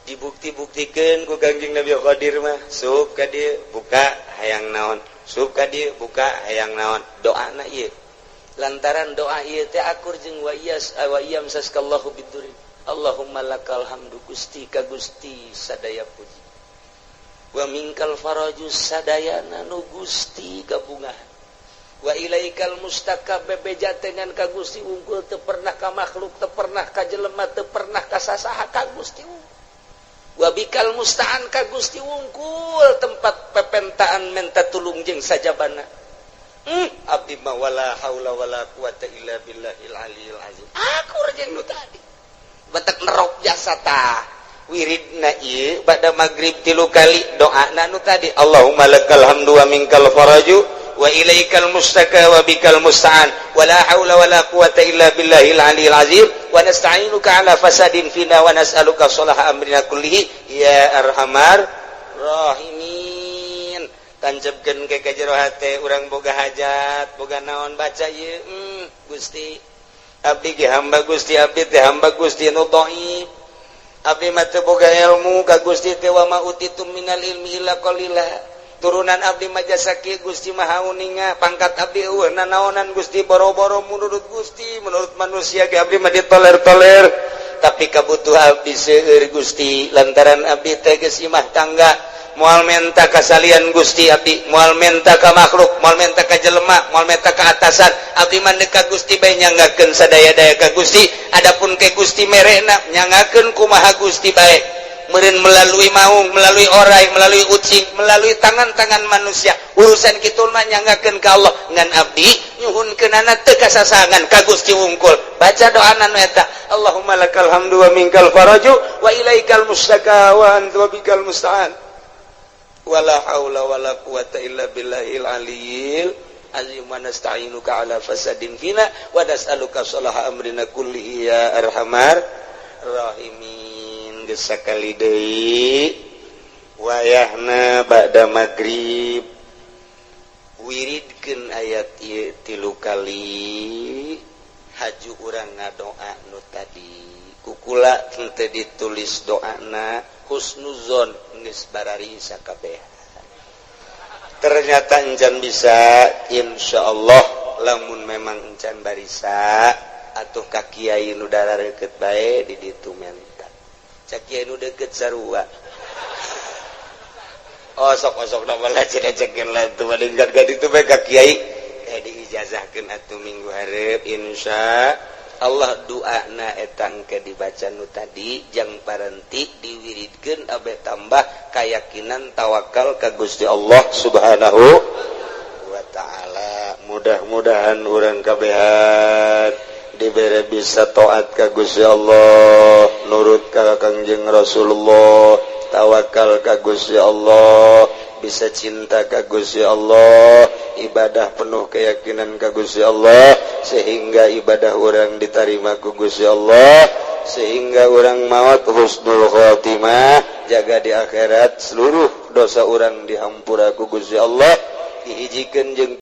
Dibukti-buktikeun ku Kangjeng Nabi Khadir mah, sup ka dieu buka hayang naon, sup ka dieu buka hayang naon. Doana ieu. Lantaran doa ieu teh akur jeung wa iyas wa iyam saskallahu bidurri. Allahumma lakal hamdu Gusti ka Gusti sadaya puji. Wa minkal faraju sadayana nu Gusti gabungan. Wa ilaikal mustaka bebeja dengan ka Gusti unggul teu pernah ka makhluk, teu pernah ka jelema, teu pernah ka sasaha, ka Gusti unggul. Wa bikal musta'an ka Gusti unggul tempat pepentaan menta tulung jeung sajabana. Abdi mah wala haula wala quwata illa billahil aliyil azim. Akur jeung nu tadi. Batak nerok jasa tah. Wiridna ieu bada magrib 3 kali doana nu tadi. Allahumma lakal hamdu wa minkal faraju wa ilaikal mustaka wa bikal musta'an wala haula wala quwata illa billahil aliyil azim wa nasta'inuka ala fasadin fina wa nas'aluka salaha amrina kullihi ya arhamar rahimin. Tancapkeun ke ka jero hate urang boga hajat boga naon baca ieu. Gusti abdi ge hamba Gusti, abdi teh hamba Gusti nu dhaif, abdi mah teu boga ilmu ka Gusti teh wa ma utitum minal ilmi illa qalila. Turunan abdi mah jasa kieu Gusti Maha Uninga, pangkat abdi eueuh nanaonan Gusti, boro-boro menurut Gusti, menurut manusia ge abdi mah ditoler-toler. Tapi kabutuh abdi seueur, Gusti, lantaran abdi teh geus imah tangga. Moal menta kasalian Gusti, abdi moal menta ka makhluk, moal menta ka jelema, moal menta ka atasan. Abdi mah ka Gusti bae, nyanggakeun sadaya-daya ka Gusti. Adapun ke Gusti merena, nyanggakeun kumaha Gusti bae. Meureun melalui maung, melalui orai, melalui ucing, melalui tangan-tangan manusia. Urusan kitu mah nyanggakeun ka Allah. Ngan abdi nyuhunkeunana teu kasasangan, ka Gusti wungkul. Baca doana nu eta, Allahumma lakal hamdu wa minkal faraju wa ilaikal mustaka wa anta wa bikal musta'an, wala haula wala quwata illa billahil aliyil azim, wa nasta'inuka ala fasadin fina wa nas'aluka salaha amrina kullihi ya arhamar rahimin. Geus sakali deui, wayahna ba'da magrib, wiridkeun ayat ieu tilu kali. Haju urang ngadoa nu tadi, kukula henteu ditulis doana, husnuzon geus bararisa kabeh. Ternyata encan bisa. Insya Allah lamun memang encan barisa atau ka kiai nu deket bae di ditu, menta cak kiai nu deket sarua. Oh, sok sok nama lah cenah cekeun lah tuh malingkat ka ditu bae ka kiai, eh, diijazahkeun atuh minggu hareup. Insya Allah doana eta engke dibaca nu tadi, jang parenti diwiridkeun abe tambah keyakinan tawakal ka Gusti Allah Subhanahu wa Ta'ala. Mudah-mudahan urang kabehan dibere bisa taat ka Gusti Allah, nurut ka Kangjeng Rasulullah, tawakal ka Gusti Allah, bisa cinta ka Gusti Allah, ibadah penuh keyakinan ka Gusti Allah, sehingga ibadah urang diterima ku Gusti Allah, sehingga urang maut husnul khotimah, jaga di akhirat seluruh dosa urang dihampura ku Gusti Allah, dihijikeun jeung